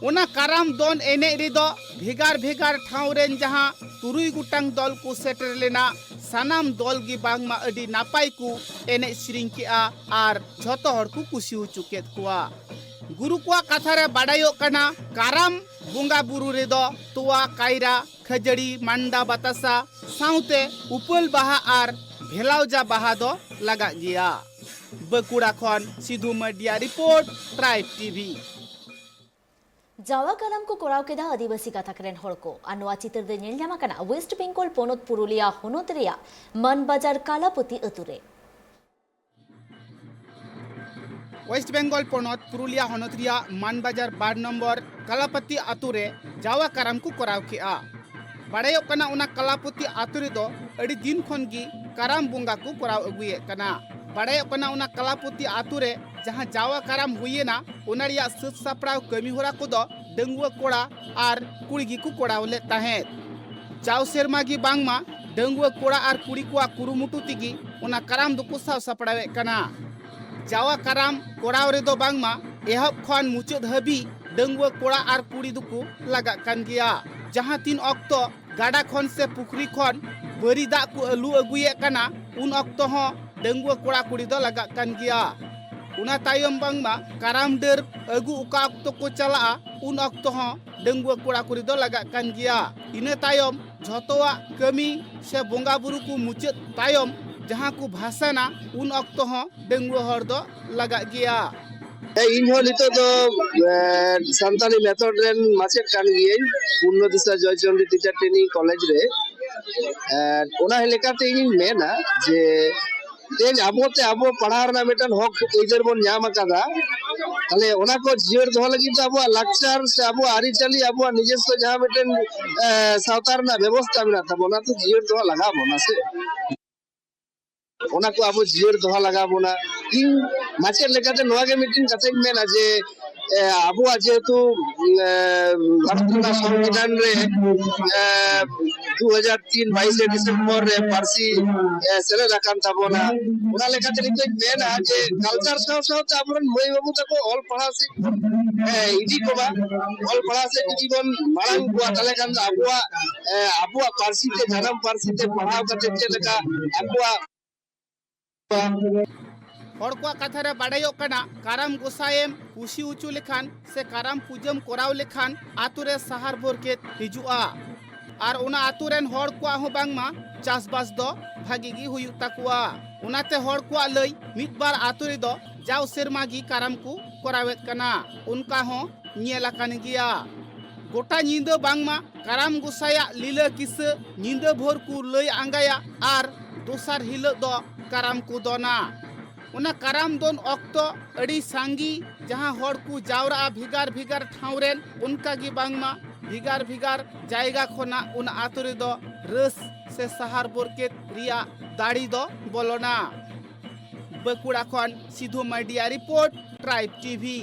ᱚᱱᱟ ᱠᱟᱨᱟᱢ ᱫᱚᱱ ᱮᱱᱮᱡ ᱨᱮᱫᱚ ᱵᱷᱮᱜᱟᱨ ᱵᱷᱮᱜᱟᱨ ᱴᱷᱟᱶ ᱨᱮᱱ ᱡᱟᱦᱟᱸ ᱛᱩᱨᱩᱭ ᱜᱚᱴᱟᱝ ᱫᱚᱞ ᱠᱚ ᱥᱮᱴᱮᱨ ᱞᱮᱱᱟ, ᱥᱟᱱᱟᱢ ᱫᱚᱞ ᱜᱮ ᱵᱟᱝᱢᱟ ᱟᱹᱰᱤ ᱱᱟᱯᱟᱭ ᱠᱚ ᱮᱱᱮᱡ ᱥᱮᱨᱮᱧ ᱠᱮᱜᱼᱟ ᱟᱨ ᱡᱷᱚᱛᱚ ᱦᱚᱲ ᱠᱚ ᱠᱩᱥᱤ ᱦᱚᱪᱚ ᱠᱮᱫ ᱠᱚᱣᱟ᱾ ᱜᱩᱨᱩ ᱠᱚᱣᱟᱜ ᱠᱟᱛᱷᱟ ᱨᱮ ᱵᱟᱰᱟᱭᱚᱜ ᱠᱟᱱᱟ, ᱠᱟᱨᱟᱢ ᱵᱚᱸᱜᱟ ᱵᱩᱨᱩ ᱨᱮᱫᱚ ᱛᱚᱣᱟ, ᱠᱟᱭᱨᱟ, ᱠᱷᱟᱹᱡᱟᱹᱲᱤ, ᱢᱟᱱᱰᱟ ᱵᱟᱛᱟᱥᱟ ᱥᱟᱶᱛᱮ ᱩᱯᱟᱹᱞ ᱵᱟᱦᱟ ᱟᱨ ᱵᱷᱮᱞᱟᱣᱡᱟ ᱵᱟᱦᱟ ᱫᱚ ᱞᱟᱜᱟᱜ ᱜᱮᱭᱟ᱾ ᱵᱟᱸᱠᱩᱲᱟ ᱠᱷᱚᱱ ᱥᱤᱫᱷᱩ ᱢᱟᱹᱨᱰᱤᱭᱟᱜ ᱨᱤᱯᱳᱨᱴ, ᱴᱨᱟᱭᱤᱵᱽ ᱴᱤᱵᱷᱤ᱾ ᱡᱟᱣᱟ ᱠᱟᱨᱟᱢ ᱠᱚ ᱠᱚᱨᱟᱣ ᱠᱮᱫᱟ ᱟᱹᱫᱤᱵᱟᱹᱥᱤ ᱜᱟᱛᱟᱠ ᱨᱮᱱ ᱦᱚᱲ ᱠᱚ᱾ ᱟᱨ ᱱᱚᱣᱟ ᱪᱤᱛᱟᱹᱨ ᱫᱚ ᱧᱮᱞ ᱧᱟᱢ ᱟᱠᱟᱱᱟ ᱳᱭᱮᱥᱴ ᱵᱮᱝᱜᱚᱞ ᱯᱚᱱᱚᱛ ᱯᱩᱨᱩᱞᱤᱭᱟ ᱦᱚᱱᱚᱛ ᱨᱮᱭᱟᱜ ᱢᱟᱱᱵᱟᱡᱟᱨ ᱠᱟᱞᱟᱯᱚᱛᱤ ᱟᱹᱛᱩ ᱨᱮ᱾ ᱳᱭᱮᱥᱴ ᱵᱮᱝᱜᱚᱞ ᱯᱚᱱᱚᱛ ᱯᱩᱨᱩᱞᱤᱭᱟ ᱦᱚᱱᱚᱛ ᱨᱮᱭᱟᱜ ᱢᱟᱱᱵᱟᱡᱟᱨ ᱵᱟᱨ ᱱᱚᱢᱵᱚᱨ ᱠᱟᱞᱟᱯᱟᱛᱤ ᱟᱛᱳ ᱨᱮ ᱡᱟᱣᱟ ᱠᱟᱨᱟᱢ ᱠᱚ ᱠᱚᱨᱟᱣ ᱠᱮᱫᱼᱟ᱾ ᱵᱟᱲᱟᱭᱚᱜ ᱠᱟᱱᱟ, ᱚᱱᱟ ᱠᱟᱞᱟᱯᱟᱛᱤ ᱟᱛᱳ ᱨᱮᱫᱚ ᱟᱹᱰᱤ ᱫᱤᱱ ᱠᱷᱚᱱ ᱜᱮ ᱠᱟᱨᱟᱢ ᱵᱚᱸᱜᱟ ᱠᱚ ᱠᱚᱨᱟᱣ ᱟᱹᱜᱩᱭᱮᱫ ᱠᱟᱱᱟ᱾ ᱵᱟᱲᱟᱭᱚᱜ ᱠᱟᱱᱟ, ᱚᱱᱟ ᱠᱟᱞᱟᱯᱟᱛᱤ ᱟᱛᱳ ᱨᱮ ᱡᱟᱦᱟᱸ ᱡᱟᱣᱟ ᱠᱟᱨᱟᱢ ᱦᱩᱭᱮᱱᱟ, ᱚᱱᱟ ᱨᱮᱭᱟᱜ ᱥᱟᱹᱛ ᱥᱟᱯᱲᱟᱣ ᱠᱟᱹᱢᱤ ᱦᱚᱨᱟ ᱠᱚᱫᱚ ᱰᱟᱺᱜᱩᱣᱟᱹ ᱠᱚᱲᱟ ᱟᱨ ᱠᱩᱲᱤ ᱜᱮᱠᱚ ᱠᱚᱨᱟᱣ ᱞᱮᱫ ᱛᱟᱦᱮᱸᱫ᱾ ᱡᱟᱣ ᱥᱮᱨᱢᱟ ᱜᱮ ᱵᱟᱝᱢᱟ ᱰᱟᱺᱜᱩᱣᱟᱹ ᱠᱚᱲᱟ ᱟᱨ ᱠᱩᱲᱤ ᱠᱚᱣᱟᱜ ᱠᱩᱨᱩᱢᱩᱴᱩ ᱛᱮᱜᱮ ᱚᱱᱟ ᱠᱟᱨᱟᱢ ᱫᱚᱠᱚ ᱥᱟᱵ ᱥᱟᱯᱲᱟᱣᱮᱫ ᱠᱟᱱᱟ᱾ ᱡᱟᱣᱟ ᱠᱟᱨᱟᱢ ᱠᱚᱨᱟᱣ ᱨᱮᱫᱚ ᱵᱟᱝᱢᱟ ᱮᱦᱚᱵ ᱠᱷᱚᱱ ᱢᱩᱪᱟᱹᱫ ᱦᱟᱹᱵᱤᱡ ᱰᱟᱺᱜᱩᱣᱟᱹ ᱠᱚᱲᱟ ᱟᱨ ᱠᱩᱲᱤ ᱫᱚᱠᱚ ᱞᱟᱜᱟᱜ ᱠᱟᱱ ᱜᱮᱭᱟ᱾ ᱡᱟᱦᱟᱸ ᱛᱤᱱ ᱚᱠᱛᱚ ᱜᱟᱰᱟ ᱠᱷᱚᱱ ᱥᱮ ᱯᱩᱠᱷᱨᱤ ᱠᱷᱚᱱ ᱵᱟᱹᱨᱤ ᱫᱟᱜ ᱠᱚ ᱟᱹᱞᱩ ᱟᱹᱜᱩᱭᱮᱫ ᱠᱟᱱᱟ, ᱩᱱ ᱚᱠᱛᱚ ᱦᱚᱸ ᱰᱟᱺᱜᱩᱣᱟᱹ ᱠᱚᱲᱟ ᱠᱩᱲᱤ ᱫᱚ ᱞᱟᱜᱟᱜ ᱠᱟᱱ ᱜᱮᱭᱟ᱾ ᱚᱱᱟ ᱛᱟᱭᱚᱢ ᱵᱟᱝᱢᱟ ᱠᱟᱨᱟᱢ ᱰᱟᱹᱨ ᱟᱹᱜᱩ ᱚᱠᱟ ᱚᱠᱛᱚ ᱠᱚ ᱪᱟᱞᱟᱜᱼᱟ, ᱩᱱ ᱚᱠᱛᱚ ᱦᱚᱸ ᱰᱟᱺᱜᱩᱣᱟᱹ ᱠᱚᱲᱟ ᱠᱩᱲᱤ ᱫᱚ ᱞᱟᱜᱟᱜ ᱠᱟᱱ ᱜᱮᱭᱟ᱾ ᱤᱱᱟᱹ ᱛᱟᱭᱚᱢ ᱡᱷᱚᱛᱚᱣᱟᱜ ᱠᱟᱹᱢᱤ ᱥᱮ ᱵᱚᱸᱜᱟ ᱵᱩᱨᱩ ᱠᱚ ᱢᱩᱪᱟᱹᱫ ᱛᱟᱭᱚᱢ ᱡᱟᱦᱟᱸ ᱠᱚ ᱵᱷᱟᱥᱟᱱᱟ, ᱩᱱ ᱚᱠᱛᱚ ᱦᱚᱸ ᱰᱟᱺᱜᱩᱣᱟᱹ ᱦᱚᱲ ᱫᱚ ᱞᱟᱜᱟᱜ ᱜᱮᱭᱟ᱾ ᱦᱮᱸ, ᱤᱧ ᱦᱚᱸ ᱱᱤᱛᱚᱜ ᱫᱚ, ᱮ, ᱥᱟᱱᱛᱟᱲᱤ method ᱨᱮᱱ ᱢᱟᱪᱮᱫ ᱠᱟᱱ ᱜᱤᱭᱟᱹᱧ, ᱯᱩᱨᱱᱚ ᱫᱤᱥᱟ ᱡᱚᱭᱪᱚᱱᱰᱤ Teacher Training College ᱨᱮ᱾ ᱮ, ᱚᱱᱟ ᱞᱮᱠᱟᱛᱮ ᱤᱧᱤᱧ ᱢᱮᱱᱟ ᱡᱮ ᱛᱮᱦᱮᱧ ᱟᱵᱚ ᱛᱮ ᱟᱵᱚ ᱯᱟᱲᱦᱟᱣ ᱨᱮᱱᱟᱜ ᱢᱤᱫᱴᱟᱝ ᱦᱚᱠ ᱟᱹᱭᱫᱟᱹᱨ ᱵᱚᱱ ᱧᱟᱢ ᱟᱠᱟᱫᱟ, ᱛᱟᱦᱞᱮ ᱚᱱᱟ ᱠᱚ ᱡᱤᱭᱟᱹᱲ ᱫᱚᱦᱚ ᱞᱟᱹᱜᱤᱫ ᱫᱚ ᱟᱵᱚᱣᱟᱜ ᱞᱟᱠᱪᱟᱨ ᱥᱮ ᱟᱵᱚᱣᱟᱜ ᱟᱹᱨᱤᱪᱟᱹᱞᱤ, ᱟᱵᱚᱣᱟᱜ ᱱᱤᱡᱚᱥᱥᱚ ᱡᱟᱦᱟᱸ ᱢᱤᱫᱴᱮᱱ, ᱮ, ᱥᱟᱶᱛᱟ ᱨᱮᱱᱟᱜ ᱵᱮᱵᱚᱥᱛᱟ ᱢᱮᱱᱟᱜ ᱛᱟᱵᱚᱱᱟ, ᱚᱱᱟ ᱫᱚ ᱡᱤᱭᱟᱹᱲ ᱫᱚᱦᱚ ᱞᱟᱜᱟᱣ ᱵᱚᱱᱟ ᱥᱮ᱾ ᱚᱱᱟ ᱠᱚ ᱟᱵᱚ ᱡᱤᱭᱟᱹᱲ ᱫᱚᱦᱚ ᱞᱟᱜᱟᱣ ᱵᱚᱱᱟ᱾ ᱤᱧ ᱢᱟᱪᱮᱫ ᱞᱮᱠᱟᱛᱮ ᱱᱚᱣᱟ ᱜᱮ ᱢᱤᱫᱴᱮᱱ ᱠᱟᱛᱷᱟᱧ ᱢᱮᱱᱟ ᱡᱮ, ᱮ, ᱟᱵᱚᱣᱟᱜ ᱡᱮᱦᱮᱛᱩ, ᱮ, ᱵᱷᱟᱨᱚᱛ ᱨᱮᱱᱟᱜ ᱥᱚᱝᱵᱤᱫᱷᱟᱱ ᱨᱮ, ᱮ, ᱫᱩ ᱦᱟᱡᱟᱨ ᱛᱤᱱ ᱵᱟᱭᱤᱥᱮ ᱰᱤᱥᱮᱢᱵᱚᱨ ᱨᱮ ᱯᱟᱹᱨᱥᱤ, ᱮ, ᱥᱮᱞᱮᱫ ᱟᱠᱟᱱ ᱛᱟᱵᱚᱱᱟ᱾ ᱚᱱᱟ ᱞᱮᱠᱟᱛᱮ ᱱᱤᱛᱚᱧ ᱢᱮᱱᱟ ᱡᱮ culture ᱥᱟᱶ ᱥᱟᱶᱛᱮ ᱟᱵᱚᱨᱮᱱ ᱢᱟᱹᱭ ᱵᱟᱹᱵᱩ ᱛᱟᱠᱚ ᱚᱞ ᱯᱟᱲᱦᱟᱣ ᱥᱮᱫ, ᱮ, ᱤᱫᱤ ᱠᱚᱢᱟ, ᱚᱞ ᱯᱟᱲᱦᱟᱣ ᱥᱮᱫ ᱡᱩᱫᱤ ᱵᱚᱱ ᱢᱟᱲᱟᱝ ᱠᱚᱣᱟ, ᱛᱟᱦᱞᱮ ᱠᱷᱟᱱ ᱫᱚ ᱟᱵᱚᱣᱟᱜ, ᱮ, ᱟᱵᱚᱣᱟᱜ ᱯᱟᱹᱨᱥᱤ ᱛᱮ, ᱡᱟᱱᱟᱢ ᱯᱟᱹᱨᱥᱤ ᱛᱮ ᱯᱟᱲᱦᱟᱣ ᱠᱟᱛᱮ ᱪᱮᱫ ᱞᱮᱠᱟ ᱟᱠᱚᱣᱟᱜ ᱦᱚᱲ ᱠᱚᱣᱟᱜ ᱠᱟᱛᱷᱟ ᱨᱮ ᱵᱟᱰᱟᱭᱚᱜ ᱠᱟᱱᱟ, ᱠᱟᱨᱟᱢ ᱜᱚᱸᱥᱟᱭᱮᱢ ᱠᱩᱥᱤ ᱦᱚᱪᱚ ᱞᱮᱠᱷᱟᱱ ᱥᱮ ᱠᱟᱨᱟᱢ ᱯᱩᱡᱟᱹᱢ ᱠᱚᱨᱟᱣ ᱞᱮᱠᱷᱟᱱ ᱟᱛᱳ ᱨᱮ ᱥᱟᱦᱟᱨ ᱵᱚᱨᱠᱮᱛ ᱦᱤᱡᱩᱜᱼᱟ᱾ ᱟᱨ ᱚᱱᱟ ᱟᱛᱳ ᱨᱮᱱ ᱦᱚᱲ ᱠᱚᱣᱟᱜ ᱦᱚᱸ ᱵᱟᱝᱢᱟ ᱪᱟᱥᱵᱟᱥ ᱫᱚ ᱵᱷᱟᱜᱤ ᱜᱮ ᱦᱩᱭᱩᱜ ᱛᱟᱠᱚᱣᱟ᱾ ᱚᱱᱟᱛᱮ ᱦᱚᱲ ᱠᱚᱣᱟᱜ ᱞᱟᱹᱭ ᱢᱤᱫ ᱵᱟᱨ ᱟᱛᱳ ᱨᱮᱫᱚ ᱡᱟᱣ ᱥᱮᱨᱢᱟ ᱜᱮ ᱠᱟᱨᱟᱢ ᱠᱚ ᱠᱚᱨᱟᱣᱮᱫ ᱠᱟᱱᱟ, ᱚᱱᱠᱟ ᱦᱚᱸ ᱧᱮᱞ ᱟᱠᱟᱱ ᱜᱮᱭᱟ᱾ ᱜᱚᱴᱟ ᱧᱤᱫᱟᱹ ᱵᱟᱝᱢᱟ ᱠᱟᱨᱟᱢ ᱜᱚᱸᱥᱟᱭᱟᱜ ᱞᱤᱞᱟᱹ ᱠᱤᱥᱟᱹ ᱧᱤᱫᱟᱹ ᱵᱷᱳᱨ ᱠᱚ ᱞᱟᱹᱭ ᱟᱸᱜᱟᱭᱟ ᱟᱨ ᱫᱚᱥᱟᱨ ᱦᱤᱞᱳᱜ ᱫᱚ ᱠᱟᱨᱟᱢ ᱠᱚ ᱫᱚᱱᱟ᱾ ᱚᱱᱟ ᱠᱟᱨᱟᱢ ᱫᱚᱱ ᱚᱠᱛᱚ ᱟᱹᱰᱤ ᱥᱟᱸᱜᱮ ᱡᱟᱦᱟᱸ ᱦᱚᱲ ᱠᱚ ᱡᱟᱣᱨᱟᱜᱼᱟ ᱵᱷᱮᱜᱟᱨ ᱵᱷᱮᱜᱟᱨ ᱴᱷᱟᱶ ᱨᱮᱱ, ᱚᱱᱠᱟ ᱜᱮ ᱵᱟᱝᱢᱟ ᱵᱷᱮᱜᱟᱨ ᱵᱷᱮᱜᱟᱨ ᱡᱟᱭᱜᱟ ᱠᱷᱚᱱᱟᱜ ᱚᱱᱟ ᱟᱛᱳ ᱨᱮᱫᱚ ᱨᱟᱹᱥ ᱥᱮ ᱥᱟᱦᱟᱨ ᱵᱚᱨᱠᱮᱛ ᱨᱮᱭᱟᱜ ᱫᱟᱲᱮ ᱫᱚ ᱵᱚᱞᱚᱱᱟ᱾ ᱵᱟᱸᱠᱩᱲᱟ ᱠᱷᱚᱱ ᱥᱤᱫᱷᱩ ᱢᱟᱨᱰᱤᱭᱟᱜ ᱨᱤᱯᱳᱨᱴ, ᱴᱨᱟᱭᱤᱵᱽ ᱴᱤᱵᱷᱤ᱾